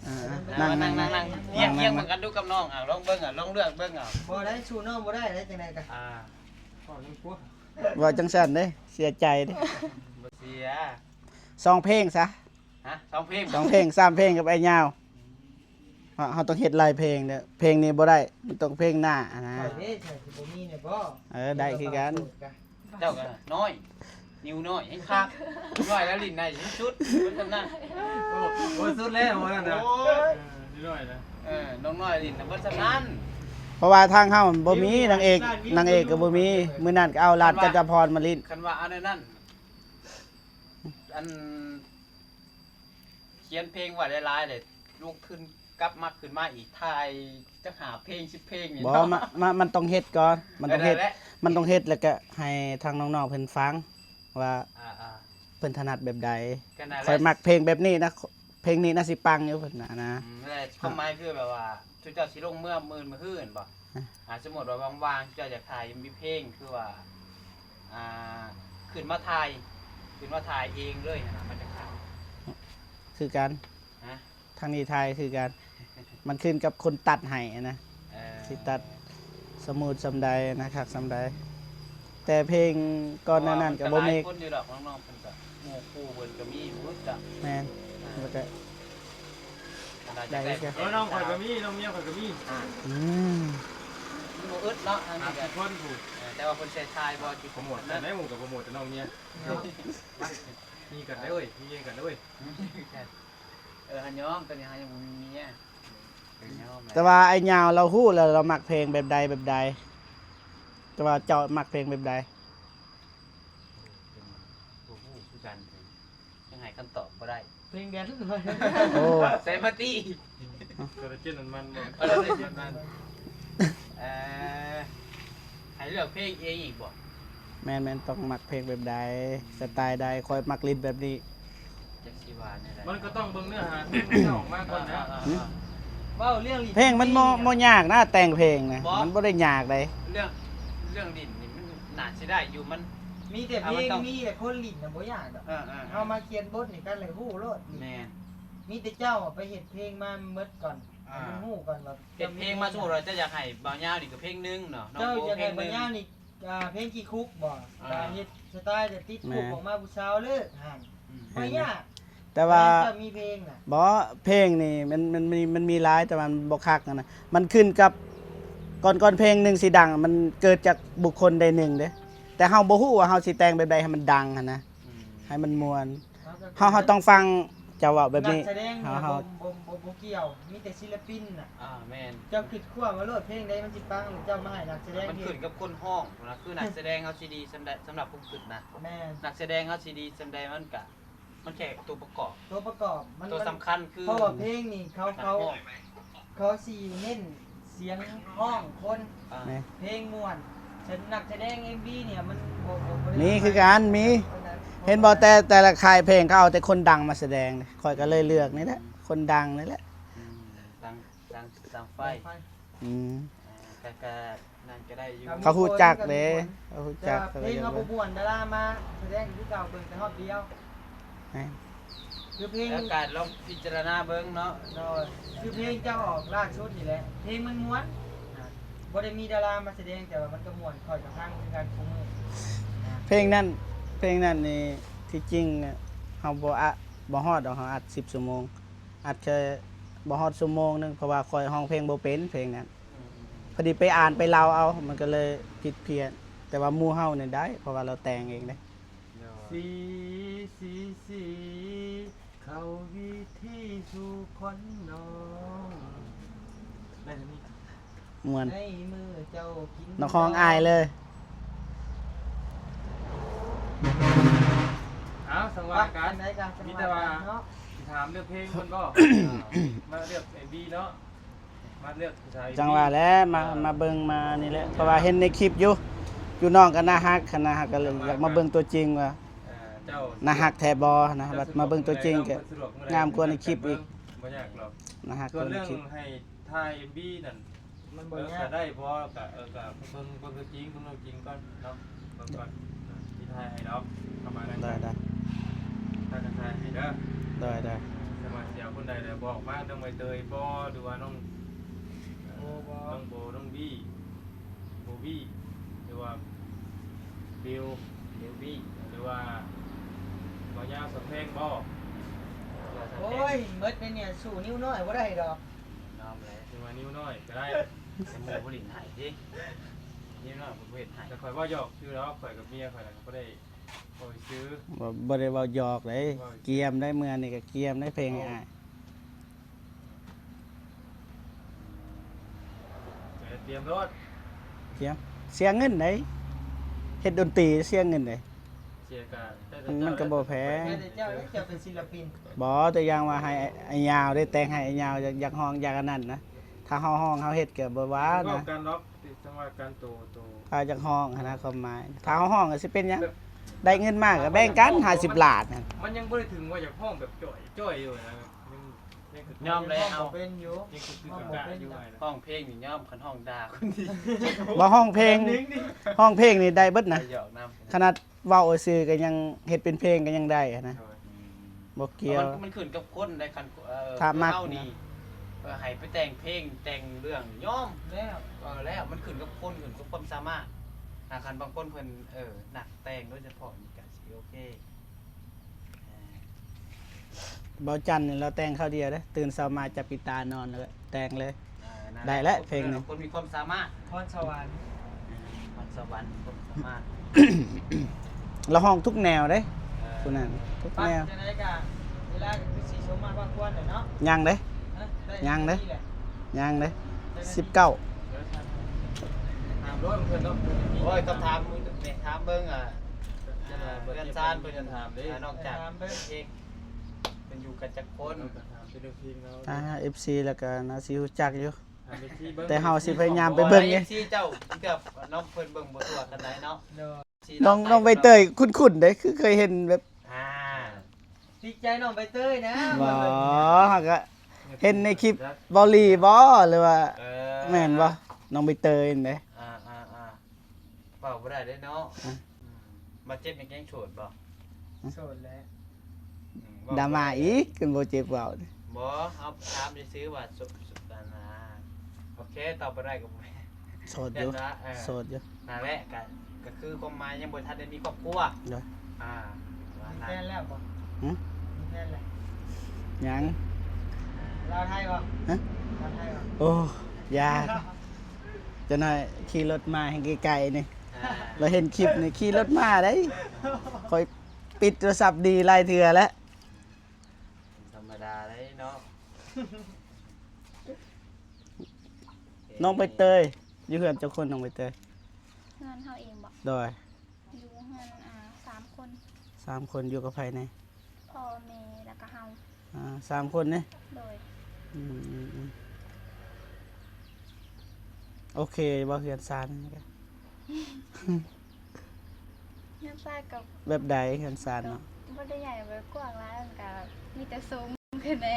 ອ່າ ນັ່ງ ນັ່ງ ນັ່ງ ນັ່ງ ນັ່ງ ຮຽງ ຮຽງເບິ່ງກັນດູກັບນ້ອງ ອ່າ ລອງເບິ່ງ ອ່າ ລອງເລືອກເບິ່ງ ອ່າ ບໍ່ໄດ້ ສູ້ນ້ອງບໍ່ໄດ້ເດ້ ຈັ່ງໃດກະ ອ່າ ເວົ້າຈັ່ງຊັ້ນເດ້ ເສຍໃຈເດ້ ບໍ່ເສຍ ສອງເພງຊະ ຮະ ສອງເພງ ສອງເພງ ສາມເພງກັບອ້າຍຍາວ ເຮົາ ເຮົາຕ້ອງເຮັດຫຼາຍເພງເດີ ເພງນີ້ບໍ່ໄດ້ ມັນຕ້ອງເພງໜ້າຫັ້ນນະ ຂ້ອຍເດ້ ຂ້ອຍຊິບໍ່ມີແດ່ບໍ່? ເອີ ໄດ້ຄືກັນ ເຈົ້າກໍນ້ອຍ ນິວນ້ອຍແຮງຄັກ ນ້ອຍແລ້ວຫຼິ້ນໄດ້ສຸດໆ ເບິດສ່ຳນັ້ນ ໂອ້ ໂອ້ ສຸດແລ້ວວ່າຊັ້ນນະ ໂອ້ຍ ເອີ ນິວນ້ອຍນະ ເອີ ນ້ອງນ້ອຍຫຼິ້ນນະ ເບິດສ່ຳນັ້ນ ເພາະວ່າທາງເຮົາມັນບໍ່ມີນາງເອກ ນາງເອກກໍບໍ່ມີ ມື້ນັ້ນກໍເອົາຫຼານຈັນຈາພອນມາຫຼິ້ນ ຄັນວ່າອັນນັ້ນ ອັນ ຂຽນເພງໄວ້ຫຼາຍໆ ແລ້ວລຸກຂຶ້ນກັບມາ ຂຶ້ນມາອີກ ຖ່າຍຈັກຫ້າເພງ ສິບເພງນີ້ ບໍ່ ເນາະ ມາ ມາ ມັນຕ້ອງເຮັດກ່ອນ ມັນຕ້ອງເຮັດ ເອີ ນັ້ນແຫຼະ ມັນຕ້ອງເຮັດ ແລ້ວກະໃຫ້ທາງນ້ອງໆເພິ່ນຟັງວ່າ ອ່າໆ ເພິ່ນຖະໜັດແບບໃດ ກໍນັ້ນແຫຼະ ຂ້ອຍມັກເພງແບບນີ້ນະ ເພງນີ້ນະຊິປັງຢູ່ ເພິ່ນວ່ານະ ອືມ ນັ້ນແຫຼະ ຄວາມໝາຍຄືແບບວ່າ ຊຸມເຈົ້າຊິລົງເມືອມື້ມື້ອື່ນບໍ່? ອ່າ ສົມມຸດວ່າວ່າງໆ ເຈົ້າຢາກຖ່າຍເອັມວີເພງ ຄືວ່າ ອ່າ ຂຶ້ນມາຖ່າຍ ຂຶ້ນມາຖ່າຍເອງເລີຍຫັ້ນນະ ມັນຈະຂາຍ ຄືກັນ ຮະ ທາງນີ້ຖ່າຍຄືກັນ ມັນຂຶ້ນກັບຄົນຕັດໃຫ້ນະ ເອີ ຊິຕັດສະມູດສ່ຳໃດນະ ຄັກສ່ຳໃດ ແຕ່ເພງກ່ອນໜ້ານັ້ນກໍບໍ່ແມ່ນ ກໍຫຼາຍຄົນຢູ່ດອກ ນ້ອງໆເພິ່ນກໍ ໝູ່ຄູ່ເພິ່ນກໍມີ ບໍ່ຮູ້ຈັກ ແມ່ນ ອ່າ ແລ້ວກໍ ໄດ້ຄືກັນ ເອີ ນ້ອງຂ້ອຍກໍມີ ນ້ອງເມຍຂ້ອຍກໍມີ ອ່າ ອືມ ມັນບໍ່ອຶດເນາະ ທາງນີ້ກໍ ຫ້າສິບຄົນພຸ້ນ ເອີ ແຕ່ວ່າເພິ່ນໃສ່ຖ່າຍບໍ່ ໂປຣໂມດກັນໄດ້ ໝູ່ກໍໂປຣໂມດແຕ່ນ້ອງເມຍ ມີກັນໄດ້ເວີຍ ມີກັນໄດ້ເວີຍ ເອີ ຫາຍອມ ຕອນນີ້ຫາຍັງບໍ່ມີເມຍ ກໍຍອມແຫຼະ ແຕ່ວ່າອ້າຍຍາວລາວຮູ້ແລ້ວ ລາວມັກເພງແບບໃດແບບໃດ ແຕ່ວ່າເຈົ້າມັກເພງແບບໃດ? ບໍ່ຮູ້ຄືກັນ ຍັງໃຫ້ຄຳຕອບບໍ່ໄດ້ ເພງແດນ ໂອ້ ໃສ່ມາຕິ ຄອລລາເຈນມັນໆ ເອີ ຄອລລາເຈນມັນໆ ເອີ ໃຫ້ເລືອກເພງເອງອີກບໍ່? ແມ່ນໆ ຕ້ອງມັກເພງແບບໃດ ສະໄຕໃດ ຂ້ອຍມັກຫຼິ້ນແບບນີ້ ຈັກຊິວ່າແນວໃດ ມັນກໍຕ້ອງເບິ່ງເນື້ອຫາເພງທີ່ອອກມາກ່ອນນະ ເອີໆໆ ເວົ້າເລື່ອງ ເພງມັນບໍ່ ບໍ່ຍາກນະ ແຕ່ງເພງນະ ບໍ່ ມັນບໍ່ໄດ້ຍາກໃດ ເລື່ອງ ເລື່ອງຫຼິ້ນນີ້ມັນໜ້າຊິໄດ້ຢູ່ ມັນ ມີແຕ່ເພງ ເອົາ ມັນຕ້ອງ ມີແຕ່ຄົນຫຼິ້ນນະ ບໍ່ຍາກດອກ ເອີໆໆ ເຮົາມາຂຽນບົດນີ້ກັນແລ້ວຮູ້ໂລດ ແມ່ນ ມີແຕ່ເຈົ້າໄປເຮັດເພງມາໝົດກ່ອນ ອ່າ ໃຫ້ມັນຮູ້ກ່ອນວ່າ ເຮັດເພງມາ ສົມມຸດວ່າເຈົ້າຢາກໃຫ້ບ່າວຍາວນີ້ກໍເພງໜຶ່ງເນາະ ນ້ອງ ເຈົ້າ ໂອ້ ຢາກໃຫ້ບ່າວຍາວນີ້ ອ່າ ເພງຂີ້ຄຸກບໍ່? ອ່າ ກໍເຮັດສະໄຕແບບຕິດຄຸກ ແມ່ນ ອອກມາຜູ້ສາວເລີກຫັ້ນ ອືມ ບໍ່ຍາກ ແຕ່ວ່າ ເຈົ້າມີເພງນະ ບໍ່ ເພງນີ້ມັນ ມັນມີ ມັນມີຫຼາຍ ແຕ່ວ່າມັນບໍ່ຄັກຫັ້ນນະ ມັນຂຶ້ນກັບ ກ່ອນ ກ່ອນເພງໜຶ່ງຊິດັງ ມັນເກີດຈາກບຸກຄົນໃດໜຶ່ງເດ້ ແຕ່ເຮົາບໍ່ຮູ້ວ່າເຮົາຊິແຕ່ງແບບໃດໃຫ້ມັນດັງຫັ້ນນະ ອືມ ໃຫ້ມັນມ່ວນ ເຮົາ ເຮົາຕ້ອງຟັງເຈົ້າເວົ້າແບບນີ້ ນັກສະແດງ ເຮົາ ບໍ່ ບໍ່ ບໍ່ ບໍ່ກ່ຽວ ມີແຕ່ສິລະປິນນະ ອ່າ ແມ່ນ ເຈົ້າຄິດຄວາມມາໂລດ ເພງໃດມັນຊິປັງ ແລ້ວເຈົ້າມາໃຫ້ນັກສະແດງ ມັນຂຶ້ນກັບຄົນຮ້ອງນະ ຄືນັກສະແດງເຮົາຊິດີສ່ຳໃດ ສຳລັບຄວາມຄິດນະ ແມ່ນ ນັກສະແດງເຮົາຊິດີສ່ຳໃດ ມັນກະ ມັນແຄ່ຕົວປະກອບ ຕົວປະກອບ ມັນ ຕົວສຳຄັນຄື ເພາະວ່າເພງນີ້ເຂົາ ເຂົາ ເຂົາຊິເນັ້ນສຽງຮ້ອງຄົນ ອ່າ ແມ່ນ ເພງມ່ວນ ສະ ນັກສະແດງເອັມວີນີ້ມັນບໍ່ ບໍ່ ບໍ່ໄດ້ ມີຄືກັນ ມີ ເຫັນບໍ່ ແຕ່ ແຕ່ລະຄ້າຍເພງເຂົາເອົາແຕ່ຄົນດັງມາສະແດງ ຂ້ອຍກໍເລີຍເລືອກນີ້ແຫຼະ ຄົນດັງນີ້ແຫຼະ ອືມ ດັງ ດັງ ດັງໄຟ ອືມ ອ່າ ກໍ ກໍ ນັ້ນກໍໄດ້ຢູ່ ເຂົາຮູ້ຈັກເດ້ ເຂົາຮູ້ຈັກ ແຕ່ວ່າເພງເຮົາບໍ່ມ່ວນ ດາລາມາສະແດງຄືເກົ່າ ເບິ່ງແຕ່ຮອບດຽວ ແມ່ນ ຄືເພງ ແລ້ວກໍລອງພິຈາລະນາເບິ່ງເນາະ ໂດຍ ຄືເພງເຈົ້າອອກລ່າສຸດນີ້ແຫຼະ ເພງມັນມ່ວນນະ ບໍ່ໄດ້ມີດາລາມາສະແດງ ແຕ່ວ່າມັນກໍມ່ວນ ຂ້ອຍກໍຟັງຄືກັນຄູ່ມື້ນະ ເພງນັ້ນ ເພງນັ້ນນີ້ ທີ່ຈິງເຮົາບໍ່ອະ ບໍ່ຮອດດອກ ເຮົາອັດສິບຊົ່ວໂມງ ອັດແຄ່ບໍ່ຮອດຊົ່ວໂມງໜຶ່ງ ເພາະວ່າຂ້ອຍຮ້ອງເພງບໍ່ເປັນ ເພງນັ້ນ ອືມ ພໍດີໄປອ່ານໄປເລົ່າເອົາ ມັນກໍເລີຍຜິດພຽນ. ແຕ່ວ່າໝູ່ເຮົານີ້ໄດ້ ເພາະວ່າລາວແຕ່ງເອງເດ້. ສີ ສີ ສີ ເຂົ້າວິທີສູ່ຂວັນນ້ອງ ໄດ້ເທົ່ານີ້ ມ່ວນ ໃນມື້ເຈົ້າກິນ ນັກຮ້ອງອ້າຍເລີຍ. ເອົາ ສັງວາກັນ ມີແຕ່ວ່າ ເນາະ ຊິຖາມເລື່ອງເພງເພິ່ນບໍ່? ມາເລືອກເອັມວີເນາະ ມາເລືອກຜູ້ຊາຍ ຈັງຫວະແຫຼະ ມາ ເອີ ມາເບິ່ງມານີ້ແຫຼະ ເພາະວ່າເຫັນໃນຄລິບຢູ່ ຢູ່ນ້ອງກໍໜ້າຮັກຫັ້ນນະ ເຮົາກໍເລີຍຢາກມາເບິ່ງຕົວຈິງວ່າ ເອີ ເຈົ້າ ໜ້າຮັກແທ້ບໍ່ນະ ບັດມາເບິ່ງຕົວຈິງກໍງາມກວ່າໃນຄລິບອີກ ບໍ່ຍາກດອກ ໜ້າຮັກກວ່າໃນຄລິບ. ສ່ວນເລື່ອງໃຫ້ຖ່າຍເອັມວີນັ້ນ ມັນບໍ່ຍາກ ເອີ ກໍໄດ້ ເພາະວ່າກໍ ເອີ ກໍເບິ່ງ ເບິ່ງຕົວຈິງ ເບິ່ງຕົວຈິງກ່ອນເນາະ ເບິ່ງກ່ອນ ເອີ ຊິຖ່າຍໃຫ້ດອກ ປະມານນັ້ນ ໄດ້ ໄດ້ ຖ້າກັນຖ່າຍໃຫ້ເດີ ໄດ້ ໄດ້. ເອີ ສາມາດຊິເອົາຄົນໃດແລ້ວ ບອກມາ ນ້ອງໃບເຕີຍບໍ່ ຫຼືວ່ານ້ອງ ໂອ້ ບໍ່ ນ້ອງໂບ ນ້ອງບີ ໂບບີ ຫຼືວ່າບິວ ບິວບີ ຫຼືວ່າບໍ່ຍາວສະແພງບໍ່? ໂອ້ຍ ເບິດໃນນີ້ ສູ້ນິ້ວນ້ອຍບໍ່ໄດ້ດອກ ຍອມແຫຼະ ຫຼືວ່ານິ້ວນ້ອຍກໍໄດ້ ແຕ່ໝູ່ບໍ່ຫຼິ້ນໃຫ້ຕິ ນິ້ວນ້ອຍບໍ່ເຮັດໃຫ້ ແຕ່ຂ້ອຍເວົ້າຫຍອກຊື່ດອກ ຂ້ອຍກັບເມຍຂ້ອຍນະ ກໍບໍ່ໄດ້ເວົ້າຊື່ ບໍ່ ບໍ່ໄດ້ເວົ້າຫຍອກເດ້ ເວົ້າ ກຽມໄດ້ ເມື່ອນີ້ກໍກຽມໄດ້ ເພງ ເອີ ອ້າຍ ຕຽມໂລດ ຕຽມ ເສຍເງິນໃດ໋ ເຮັດດົນຕີເສຍເງິນໃດ໋ ເສຍກະ ມັນ ມັນກໍບໍ່ແພງ ແຕ່ເຈົ້າ ເຈົ້າເປັນສິນລະປິນ ບໍ່ ຕົວຢ່າງວ່າໃຫ້ອ້າຍຍາວໄດ້ ແຕ່ງໃຫ້ອ້າຍຍາວ ຢາກ ຢາກຮ້ອງ ຢາກອັນນັ້ນນະ ຖ້າເຮົາຮ້ອງເຮົາເຮັດກໍບໍ່ວ່ານະ ເວົ້າກັນດອກ ຈັ່ງວ່າກັນໂຕ ໂຕ ຖ້າຢາກຮ້ອງຫັ້ນນະ ຄວາມໝາຍ ຖ້າເຮົາຮ້ອງກໍຊິເປັນຫຍັງ ແບບ ໄດ້ເງິນມາກໍແບ່ງກັນ ມັນຍັງບໍ່ ຫ້າສິບລ້ານນະ ມັນຍັງບໍ່ໄດ້ເຖິງວ່າຢາກຮ້ອງແບບຈ່ອຍ ຈ່ອຍຢູ່ນະ ຍັງ ຍັງ ຍອມແລ້ວ ຮ້ອງບໍ່ເປັນຢູ່ ຍັງຄື ຄື ຄື ຄື ຄືຢູ່ ຮ້ອງເພງນີ້ຍອມ ຄັນຮ້ອງດ່າຄົນດີ ບໍ່ ຮ້ອງເພງ ຮ້ອງເພງນີ້ໄດ້ເບິດນະ ໄດ້ຢອກນຳ ຂະໜາດເວົ້າຊື່ກໍຍັງ ເຮັດເປັນເພງກໍຍັງໄດ້ນະ ໂດຍ ອືມ ບໍ່ກ່ຽວ ມັນ ມັນຂຶ້ນກັບຄົນໄດ໋ ຄັນ ເອີ ຖ້າມັກ ເຮົານີ້ ເອີ ໃຫ້ໄປແຕ່ງເພງ ແຕ່ງເລື່ອງຍອມ ແລ້ວ ເອີ ແລ້ວ ມັນຂຶ້ນກັບຄົນ ຂຶ້ນກັບຄວາມສາມາດ ຖ້າຄັນບາງຄົນເພິ່ນ ເອີ ນັກແຕ່ງໂດຍສະເພາະນີ້ກໍຊິໂອເຄ. ເອີ ເບົາຈັນນີ້ລາວແຕ່ງຄາວດຽວເດ້ ຕື່ນເຊົ້າມາຈັບກີຕານອນແລ້ວກໍແຕ່ງເລີຍ ເອີ ນັ້ນແຫຼະ ໄດ້ແລ້ວເພງນີ້ ຄົນມີຄວາມສາມາດ ພອນສະຫວັນ ພອນສະຫວັນ ຄວາມສາມາດ ລາວຮ້ອງທຸກແນວເດ້ ເອີ ຜູ້ນັ້ນທຸກແນວ ຈັ່ງໃດກໍເວລາກໍຄືຊິສົມມາພາຄວນແຫຼະເນາະ ຍັງເດ້ ຍັງເດ້ ຍັງເດ້ ສິບເກົ້າ ເອີ ຖາມໂລດເພິ່ນເນາະ ໂອ້ຍ ຄຳຖາມ ຖາມເບິ່ງ ອ່າ ອ່າ ເພື່ອນຊານເພິ່ນ ຖາມເດ້ ອ່າ ນອກຈາກເອກ ເພິ່ນຢູ່ກັນຈັກຄົນ ອ່າ ເອັຟຊີ ແລ້ວກໍໜ້າຊິຮູ້ຈັກຢູ່ ແຕ່ເຮົາຊິພະຍາຍາມໄປເບິ່ງເດ້ ເອັຟຊີ ເຈົ້າ ເກືອບນ້ອງເພິ່ນເບິ່ງບໍ່ທົ່ວປານໃດເນາະ ນ້ອງ ນ້ອງໃບເຕີຍຄຸ້ນໆເດ້ ຄືເຄີຍເຫັນແບບ ອ່າ ຕິດໃຈນ້ອງໃບເຕີຍນະ ບໍ່ ເຮົາກໍເຫັນໃນຄລິບເບົາຫຼີບໍ່ ຫຼືວ່າ ເອີ ແມ່ນບໍ່ ນ້ອງໃບເຕີຍນີ້ເດ້ ອ່າໆໆ ເວົ້າບໍ່ໄດ້ເດ້ເນາະ ອືມ ອືມ ບາດເຈັບນີ້ຍັງໂສດບໍ່? ໂສດແຫຼະ ອືມ ດາມາອີກ ຄັນບໍ່ເຈັບເວົ້າ ບໍ່ ເຮົາຖາມຊື່ໆວ່າ ໂສດ ໂສດ ອັນນ່າ ໂອເຄ ຕອບບໍ່ໄດ້ກໍບໍ່ແມ່ນ ໂສດຢູ່ ເອີ ໂສດຢູ່ ນັ້ນແຫຼະ ກະ ກະຄືຄວາມໝາຍຍັງບໍ່ທັນໄດ້ມີຄອບຄົວ ໂດຍ ອ່າ ມີແຟນແລ້ວບໍ່? ຫຶ? ມີແຟນແລ້ວ ຍັງ ລາວໄທບໍ່? ຫະ? ລາວໄທບໍ່? ໂອ້ ຢ່າ ຈັກໜ້ອຍຂີ່ລົດມາແຮ່ງໄກໆນີ້ ອ່າ ລາວເຫັນຄລິບນີ້ຂີ່ລົດມາໄດ໋ ຂ້ອຍປິດໂທລະສັບໜີຫຼາຍເທື່ອແລ້ວ ທຳມະດາໄດ໋ເນາະ ນ້ອງໃບເຕີຍ ຢູ່ເຮືອນຈັກຄົນນ້ອງໃບເຕີຍ? ເຮືອນເຮົາເອງບໍ? ໂດຍ ຢູ່ເຮືອນ ອ່າ ສາມຄົນ ສາມຄົນ ຢູ່ກັບໃຜແດ່? ພໍ່ແມ່ ແລ້ວກໍເຮົາ ອ່າ ສາມຄົນນີ້ ໂດຍ ອືມໆໆ ໂອເຄບໍ່ເຮືອນຊານນີ້ກະ? ເຮືອນຊານກໍ ແບບໃດເຮືອນຊານເນາະ? ບໍ່ໄດ້ໃຫຍ່ ບໍ່ໄດ້ກວ້າງຫຼາຍ ມັນກໍມີແຕ່ໂຊງຂຶ້ນແດ່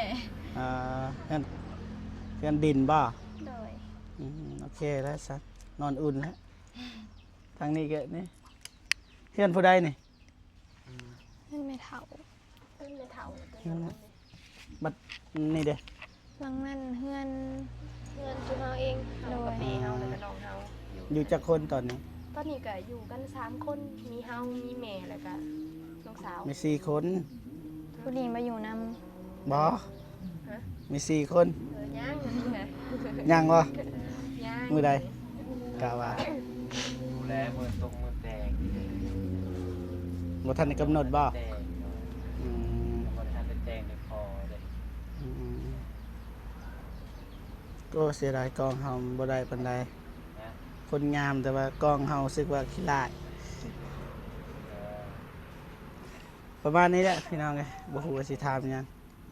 ອ່າ ເຮືອນ ເຮືອນດິນບໍ່? ໂດຍ ອືມ ໂອເຄແລ້ວຊະ ນອນອຸ່ນແລ້ວ ທາງນີ້ກໍນີ້ ເຮືອນຜູ້ໃດນີ້? ອືມ ເຮືອນແມ່ເຖົ້າ ເຮືອນແມ່ເຖົ້າ ອືມ ບັດນີ້ເດ້? ຫຼັງນັ້ນເຮືອນ ເຮືອນຊຸມເຮົາເອງ ໂດຍ ເຮົາກັບແມ່ເຮົາ ແລ້ວກໍນ້ອງເຮົາຢູ່ ຢູ່ຈັກຄົນຕອນນີ້? ຕອນນີ້ກໍຢູ່ກັນສາມຄົນ ມີເຮົາ ມີແມ່ ແລ້ວກໍນ້ອງສາວ ມີສີ່ຄົນ ຜູ້ນີ້ມາຢູ່ນຳ ບໍ່ ຫະ? ມີສີ່ຄົນ ເອີ ຍັງ ຍັງບໍ່? ຍັງ ມື້ໃດ? ກະວ່າ ແລະມື້ຕົງມື້ແຕ່ງ ບໍ່ທັນໄດ້ກຳນົດບໍ່? ແຕ່ງ ອືມ ຍັງບໍ່ໄດ້ທັນໄດ້ແຕ່ງໄດ້ຂໍເດ້. ອືມ ໂອ້ ເສຍດາຍກ້ອງເຮົາບໍ່ໄດ້ປານໃດ. ນະ ຄົນງາມ ແຕ່ວ່າກ້ອງເຮົາຮູ້ສຶກວ່າຂີ້ລ້າຍ. ເອີ ປະມານນີ້ແຫຼະພີ່ນ້ອງເອີຍ ບໍ່ຮູ້ວ່າຊິຖາມຫຍັງ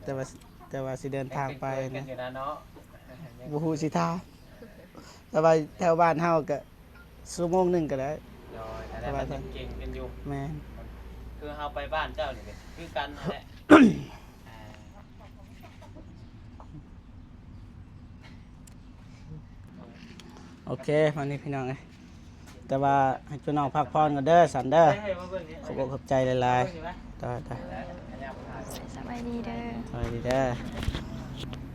ແຕ່ວ່າ ແຕ່ວ່າຊິເດີນທາງໄປ ຍັງເປັນເພື່ອນກັນຢູ່ນະເນາະ ບໍ່ຮູ້ຊິຖາມ ແຕ່ວ່າແຖວບ້ານເຮົາກະຊົ່ວໂມງໜຶ່ງກະໄດ້. ໂດຍ ແຕ່ວ່າຍັງເກັ່ງກັນຢູ່. ແມ່ນ ຄືເຮົາໄປບ້ານເຈົ້ານີ້ກະຄືກັນຫັ້ນແຫຼະ. ໂອເຄ ມານີ້ພີ່ນ້ອງເອີຍ ແຕ່ວ່າໃຫ້ເຈົ້ານ້ອງພັກຜ່ອນກ່ອນເດີ ສັນເດີ. ຂອບອົກຂອບໃຈຫຼາຍໆ. ໄດ້ ໄດ້ ສະບາຍດີເດີ ສະບາຍດີເດີ.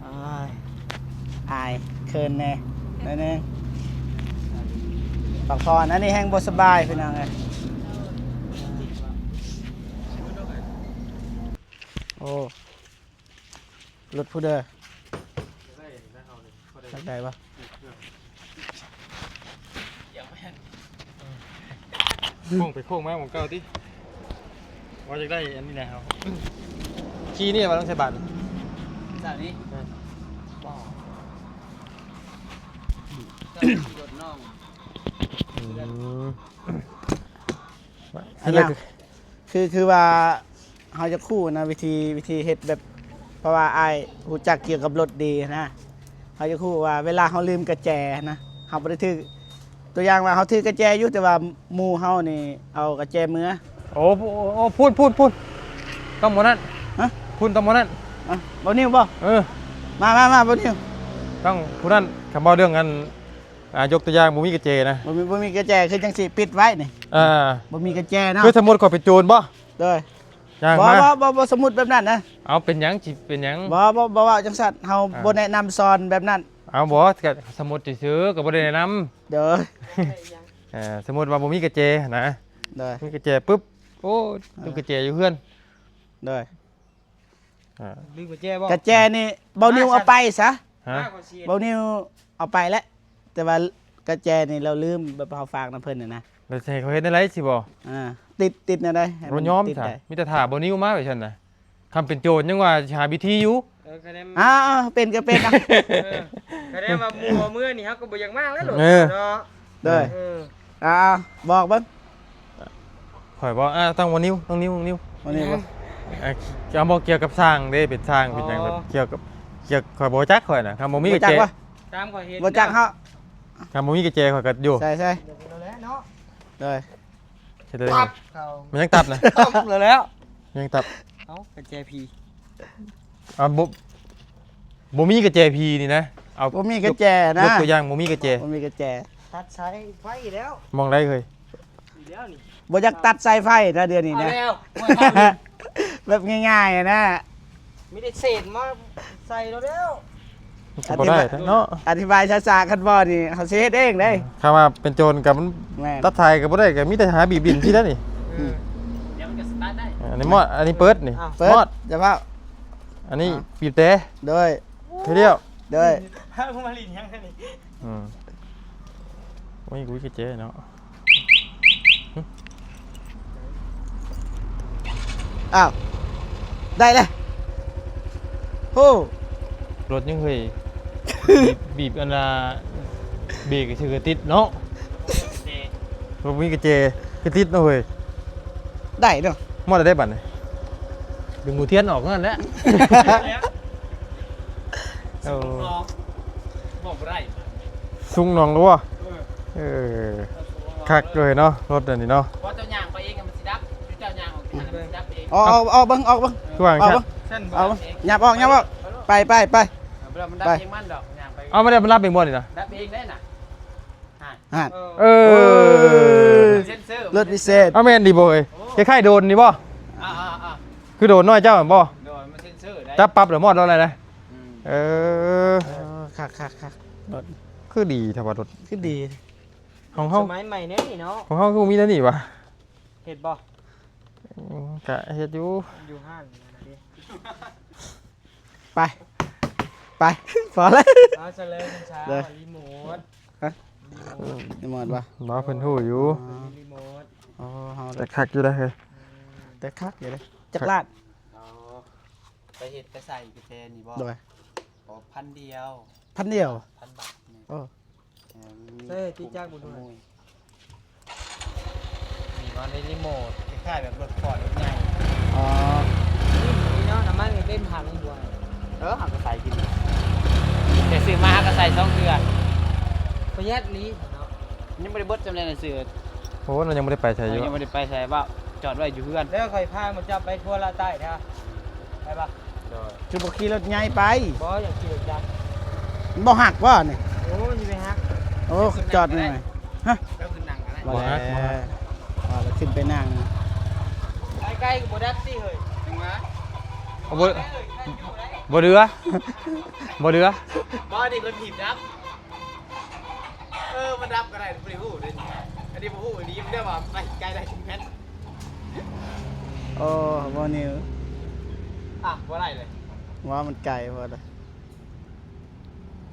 ໂອ້ຍ ອາຍ ເຂີນແດ່ໜ້ອຍໜຶ່ງ ພັກຜ່ອນ. ອັນນີ້ແຮງບໍ່ສະບາຍພີ່ນ້ອງເອີຍ. ໂອ້ ລົດຜູ້ເດີ ຢາກໄດ້ບໍ່? ໂຄ້ງໄປໂຄ້ງມາໝ່ອງເກົ່າຕິ ວ່າຢາກໄດ້ອັນນີ້ແຫຼະ. ຂີ່ນີ້ວ່າຕ້ອງໃສ່ບາດນີ້ ສາວນີ້ ເອີ ບໍ່ ເຈົ້າຂີ່ລົດນ້ອງ. ອືມ ອັນນີ້ຄື ຄື ຄືວ່າເຮົາຢາກຮູ້ນະ ວິທີ ວິທີເຮັດແບບ ເພາະວ່າອ້າຍຮູ້ຈັກກ່ຽວກັບລົດດີນະ ເຮົາຢາກຮູ້ວ່າເວລາເຮົາລືມກະແຈນະ ເຮົາບໍ່ໄດ້ຖືກ ຕົວຢ່າງວ່າເຮົາຖືກະແຈຢູ່ ແຕ່ວ່າໝູ່ເຮົານີ້ເອົາກະແຈເມືອ. ໂອ້ ໂອ້ ພຸ້ນ ພຸ້ນ ພຸ້ນ ຕ້ອງໝໍນັ້ນ ຮະ ພຸ້ນຕ້ອງໝໍນັ້ນ. ອະ ບ່າວນິວບໍ່? ເອີ ມາ ມາ ມາ ບ່າວນິວ ຕ້ອງຜູ້ນັ້ນ. ຄັນເວົ້າເລື່ອງອັນ ອ່າ ຍົກຕົວຢ່າງ ບໍ່ມີກະແຈນະ ບໍ່ມີ ບໍ່ມີກະແຈ ຄືຈັ່ງຊີ້ ປິດໄວ້ນີ້ ອ່າ ບໍ່ມີກະແຈເນາະ. ຄືສົມມຸດຂ້ອຍເປັນໂຈນບໍ່? ໂດຍ ຍ່າງມາ ບໍ່ ບໍ່ ບໍ່ ບໍ່ສົມມຸດແບບນັ້ນນະ. ເອົາ ເປັນຫຍັງ ຊິເປັນຫຍັງ? ບໍ່ ບໍ່ ບໍ່ເວົ້າຈັ່ງຊັ້ນ ເຮົາ ອ່າ ບໍ່ແນະນຳສອນແບບນັ້ນ. ເອົາ ບໍ່ ກະສົມມຸດຊື່ໆ ກະບໍ່ໄດ້ແນະນຳ. ໂດຍ ເອີ ສົມມຸດວ່າບໍ່ມີກະແຈນະ ໂດຍ ມີກະແຈປຶບ ໂອ້ ອ່າ ລືມກະແຈຢູ່ເຮືອນ ໂດຍ ອ່າ ລືມກະແຈບໍ່? ກະແຈນີ້ ບ່າວນິວເອົາໄປຊະ ຮະ ບ່າວນິວເອົາໄປແຫຼະ ແຕ່ວ່າກະແຈນີ້ລາວລືມ ແບບເຮົາຝາກນຳເພິ່ນຫັ້ນນະ. ແລ້ວຊິໃຫ້ເຂົາເຮັດແນວໃດຊິບໍ່? ອ່າ ຕິດ ຕິດແນວໃດ? ໃຫ້ມັນຍອມ ຕິດ ຊະ ໄດ້ ມີແຕ່ຖ້າບ່າວນິວມາໄປຊັ້ນນະ. ຄຳເປັນໂຈນຍັງວ່າຊິຫາວິທີຢູ່. ເອີ ຄະແນນ ອ້າວ ເປັນກະເປັນ ເອີ ຄະແນນວ່າໝູ່ເອົາເມືອນີ້ ເຮົາກະບໍ່ຢາກມາແລ້ວ ເອີ ເນາະ. ໂດຍ ເອີ ອ່າ ບອກເບິ່ງ. ຂ້ອຍບໍ່ ອ່າ ຕ້ອງບໍ່ນິວ ຕ້ອງນິວ ຕ້ອງນິວ ບໍ່ນິວບໍ່? ອ່າ ເອົາບໍ່ ກ່ຽວກັບຊ່າງເດ້ ເປັນຊ່າງ ເປັນຫຍັງ ອໍ ແບບກ່ຽວກັບ ກ່ຽວ ຂ້ອຍບໍ່ຈັກຂ້ອຍນະ ຄັນບໍ່ມີກະແຈ ຕາມຂ້ອຍເຫັນ ບໍ່ຈັກເຮົາ ຄັນບໍ່ມີກະແຈຂ້ອຍກະຢູ່ ໃສ່ ໃສ່ ໂດຍ ເຮັດໄດ້ ມັນຍັງຕັບນະ ແລ້ວ ຍັງຕັບ ເອົາກະແຈຜີ ອ່າ ບໍ່ ບໍ່ມີກະແຈຜີນີ້ນະ ເອົາ ບໍ່ມີກະແຈນະ ຍົກຕົວຢ່າງ ບໍ່ມີກະແຈ ບໍ່ມີກະແຈ ຕັດສາຍໄຟແລ້ວ ມອງໄດ້ເຮີ້ຍ ອີກແລ້ວນີ້ ບໍ່ຢາກຕັດສາຍໄຟນະ ດຽວນີ້ນະ ເອົາແລ້ວ ແບບງ່າຍໆນະ ມີແຕ່ເສດມາໃສ່ແລ້ວ ມັນກະບໍ່ໄດ້ແທ້ເນາະ ອະທິບາຍຊ້າໆ ຄັນບໍ່ນີ້ເຮົາຊິເຮັດເອງເດ້ ຄັນວ່າເປັນໂຈນກະມັນ ແມ່ນ ຕັດສາຍກະບໍ່ໄດ້ ກະມີແຕ່ຫາບີບດິນຊີ້ແລ້ວນີ້ ເອີ ດຽວມັນກະສະຕາດໄດ້ ອັນນີ້ມອດ ອັນນີ້ເປີດນີ້ ເປີດ ມອດ ຢ່າຟ້າວ ອັນນີ້ ອ່າ ບີບແຕ ໂດຍ ເຮັດແລ້ວ ໂດຍ ພາມາຫຼິ້ນຫຍັງນີ້ ອືມ ໂອ້ຍ ກູຊິເຈເນາະ ອ້າວ ໄດ້ແລ້ວ ໂອ້ ລົດຍັງເຮີ້ຍ ບີບ ບີບອັນນ່າ ເບກກະຖືກກະຕິດເນາະ ບໍ່ມີກະແຈກະຕິດເນາະເຮີ້ຍ ໄດ້ເນາະ ມອດໄດ້ບັດນີ້ ດຶງຫົວທຽນອອກນັ້ນແຫຼະ ໂອ້ ບອກບໍ່ໄດ້ ຊຸງໜອງລະບໍ່ ເອີ ເອີ ຄັກເລີຍເນາະ ລົດອັນນີ້ເນາະ ບໍ່ ເຈົ້າຍ່າງໄປເອງມັນຊິດັບ ເຈົ້າຍ່າງອອກໄປຫັ້ນມັນຊິດັບເອງ ອອກ ອອກ ອອກເບິ່ງ ອອກເບິ່ງ ຄືວ່າຈັ່ງຊັ້ນ ອອກເບິ່ງ ຫຍັບອອກ ຫຍັບອອກ ໄປ ໄປ ໄປ ເອົາ ມັນດັບເອງມັນດອກ ຍ່າງໄປ ເອົາ ມັນດັບ ມັນດັບເອງບໍ່ນີ້ນະ ດັບເອງໄດ້ນະ ຫັ້ນ ເອີ ເອີ ເຊັນເຊີ ລົດພິເສດ ເອົາ ແມ່ນດີບໍ່ເອີຍ ໂອ້ ຄ້າຍໆໂດຣນນີ້ບໍ່ ອ່າໆໆ ຄືໂດຣນນ້ອຍເຈົ້າຫັ້ນບໍ່ ໂດຣນມັນເຊັນເຊີໄດ້ ຈັບປັບແລ້ວມອດລົດໄດ້ນະ ອືມ ເອີ ເອີ ຄັກໆໆ ລົດ ຄືດີແທ້ວ່າລົດ ຄືດີ ຂອງເຮົາ ສະໄໝໃໝ່ແນວນີ້ເນາະ ຂອງເຮົາຄືບໍ່ມີແນວນີ້ຫວາ ເຮັດບໍ່ ອືມ ກະເຮັດຢູ່ ຢູ່ຮ້ານ ໄປ ໄປ ພໍແລ້ວ ເອົາຊະເລີຍ ເລີຍ ຣີໂມດ ຮະ? ຣີໂມດ ຣີໂມດບໍ່? ບໍ່ ເພິ່ນຮູ້ຢູ່. ອໍ ມີຣີໂມດ. ອໍ ເຮົາ ແຕ່ຄັກຢູ່ເດ້ເຮີ້ຍ. ແຕ່ຄັກຢູ່ເດ້. ຈັກລ້ານ? ອໍ ໄປເຮັດໄປໃສ່ກາແຟນີ້ບໍ່? ໂດຍ. ອໍ ພັນດຽວ. ພັນດຽວ? ພັນບາດນີ້. ໂອ້ ເອີ ເອີ ຕິດຈັກບໍ່ດ້ວຍ? ມີວ່າໃນຣີໂມດ ຄ້າຍໆແບບລົດຟອດລົດໃຫຍ່. ອໍ ນີ້ເນາະ ນ້ຳມັນນີ້ເຕັມຖັງຢູ່. ເອີ ເຮົາກໍໃສ່ກິນ ແຕ່ຊື້ມາເຮົາກໍໃສ່ສອງເທື່ອ. ປະຢັດອີ່ຫຼີເນາະ. ຍັງບໍ່ໄດ້ເບິດສ່ຳໃດນະ ຊື້. ໂອ້ ເຮົາຍັງບໍ່ໄດ້ໄປໃສຢູ່. ເຮົາຍັງບໍ່ໄດ້ໄປໃສ ເວົ້າຈອດໄວ້ຢູ່ເຮືອນ. ແລ້ວຂ້ອຍພາໝູ່ເຈົ້າໄປທົ່ວລາວໃຕ້ເດີ້ ໄປບໍ່? ໂດຍ. ຄືບໍ່ຂີ່ລົດໃຫຍ່ໄປ? ບໍ່ ຢາກຂີ່ລົດຈັກ. ມັນບໍ່ຫັກບໍ່ນີ້? ໂອ້ ຊິໄປຫັກ. ໂອ້ ຂຶ້ນຈອດໃໝ່. ຮະ? ເຈົ້າຂຶ້ນນັ່ງກໍໄດ້. ບໍ່ແລ້ວ ບໍ່ຫັກ ບໍ່ຫັກ. ວ່າແລ້ວຂຶ້ນໄປນັ່ງ. ໄກໆກໍບໍ່ດັບຕິເຮີ້ຍ. ຈັ່ງຫວະ. ບໍ່ ບໍ່ເຫຼືອ ບໍ່ເຫຼືອ. ບໍ່ ອັນນີ້ລົດຖີບດັບ. ເອີ ມັນດັບກໍໄດ້ ບໍ່ໄດ້ຮູ້ເດ້. ອັນນີ້ບໍ່ຮູ້ອີ່ຫຼີ ມັນໄດ້ວ່າໄປໄກໄດ້ເປັນແຜ່ນ. ໂອ້ ບໍ່ນິວ. ອ່ະ ບໍ່ໄດ້ເລີຍ. ວ່າມັນໄກໂພດ.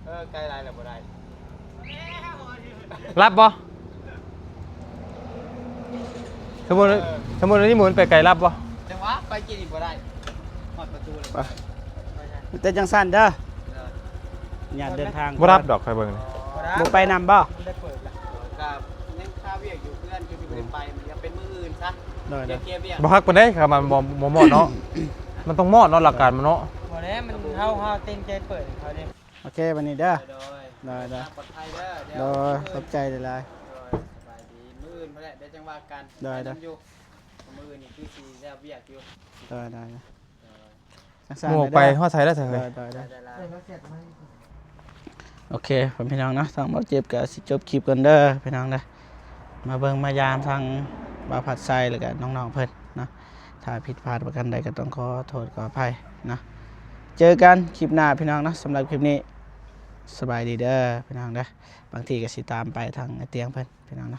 ເອີ ໄກຫຼາຍແລ້ວບໍ່ໄດ້. ລັບບໍ່? ສົມມຸດ ເອີ ສົມມຸດວ່ານີ້ໝູນໄປໄກ ລັບບໍ່? ຈັງຫວະ ໄປກີ້ນີ້ບໍ່ໄດ້ ຮອດປະຕູເລີຍ. ໄປ ໄປໃສ? ມີແຕ່ຈັ່ງຊັ້ນເດີ. ເອີ ຍາດເດີນທາງ. ບໍ່ລັບດອກ ຂ້ອຍເບິ່ງນີ້. ບໍ່ໄດ້. ບໍ່ໄປນຳບໍ່? ມັນໄດ້ເປີດລະ ກໍຍັງຄາວຽກຢູ່ເຮືອນ ຄືຊິບໍ່ໄດ້ໄປ. ມັນກໍເປັນມື້ອື່ນຊະ. ໂດຍ ໄດ້ເຄຍວຽກ. ບໍ່ຄັກປານໃດ ຄັນມັນບໍ່ ບໍ່ໝາະເນາະ. ມັນຕ້ອງໝາະເນາະ ຫຼັກການມັນເນາະ. ບໍ່ແລ້ວ ມັນ ເຮົາ ເຮົາເຕັມໃຈເປີດໃຫ້ເຂົາເດ້. ໂອເຄ ບັດນີ້ເດີ. ໂດຍ ໂດຍ ໂດຍ ເດີນທາງປອດໄພເດີ. ໂດຍ ໂດຍ ຂອບໃຈຫຼາຍໆ. ໂດຍ ສະບາຍດີ. ມື້ອື່ນພຸ້ນແຫຼະ ດຽວຈັ່ງວ່າກັນ. ໂດຍ ໂດຍ ໄປນຳຢູ່. ມື້ອື່ນນີ້ຄືຊິແລ້ວວຽກຢູ່. ໂດຍ ໂດຍ ໂດຍ ໂດຍ. ຈັ່ງຊັ້ນ ໝູ່ໄປຮອດໃສແລ້ວຊະເຮີ້ຍ? ໂດຍ ໂດຍ ໂດຍ ໂດຍ. ໂອເຄ ພໍ່ແມ່ພີ່ນ້ອງເນາະ ທາງບ່າວເຈັບກໍຊິຈົບຄລິບກ່ອນເດີພີ່ນ້ອງເດີ. ມາເບິ່ງມາຢາມທາງບ່າວພັດໄຊ ແລ້ວກໍນ້ອງໆເພິ່ນເນາະ. ຖ້າຜິດພາດປະການໃດກໍຕ້ອງຂໍໂທດຂໍອະໄພເນາະ. ເຈີກັນຄລິບໜ້າພີ່ນ້ອງເນາະ. ສຳລັບຄລິບນີ້ ສະບາຍດີເດີພີ່ນ້ອງເດີ. ບາງທີກໍຊິຕາມໄປທາງໄອ້ຕຽງເພິ່ນພີ່ນ້ອງເນາະ.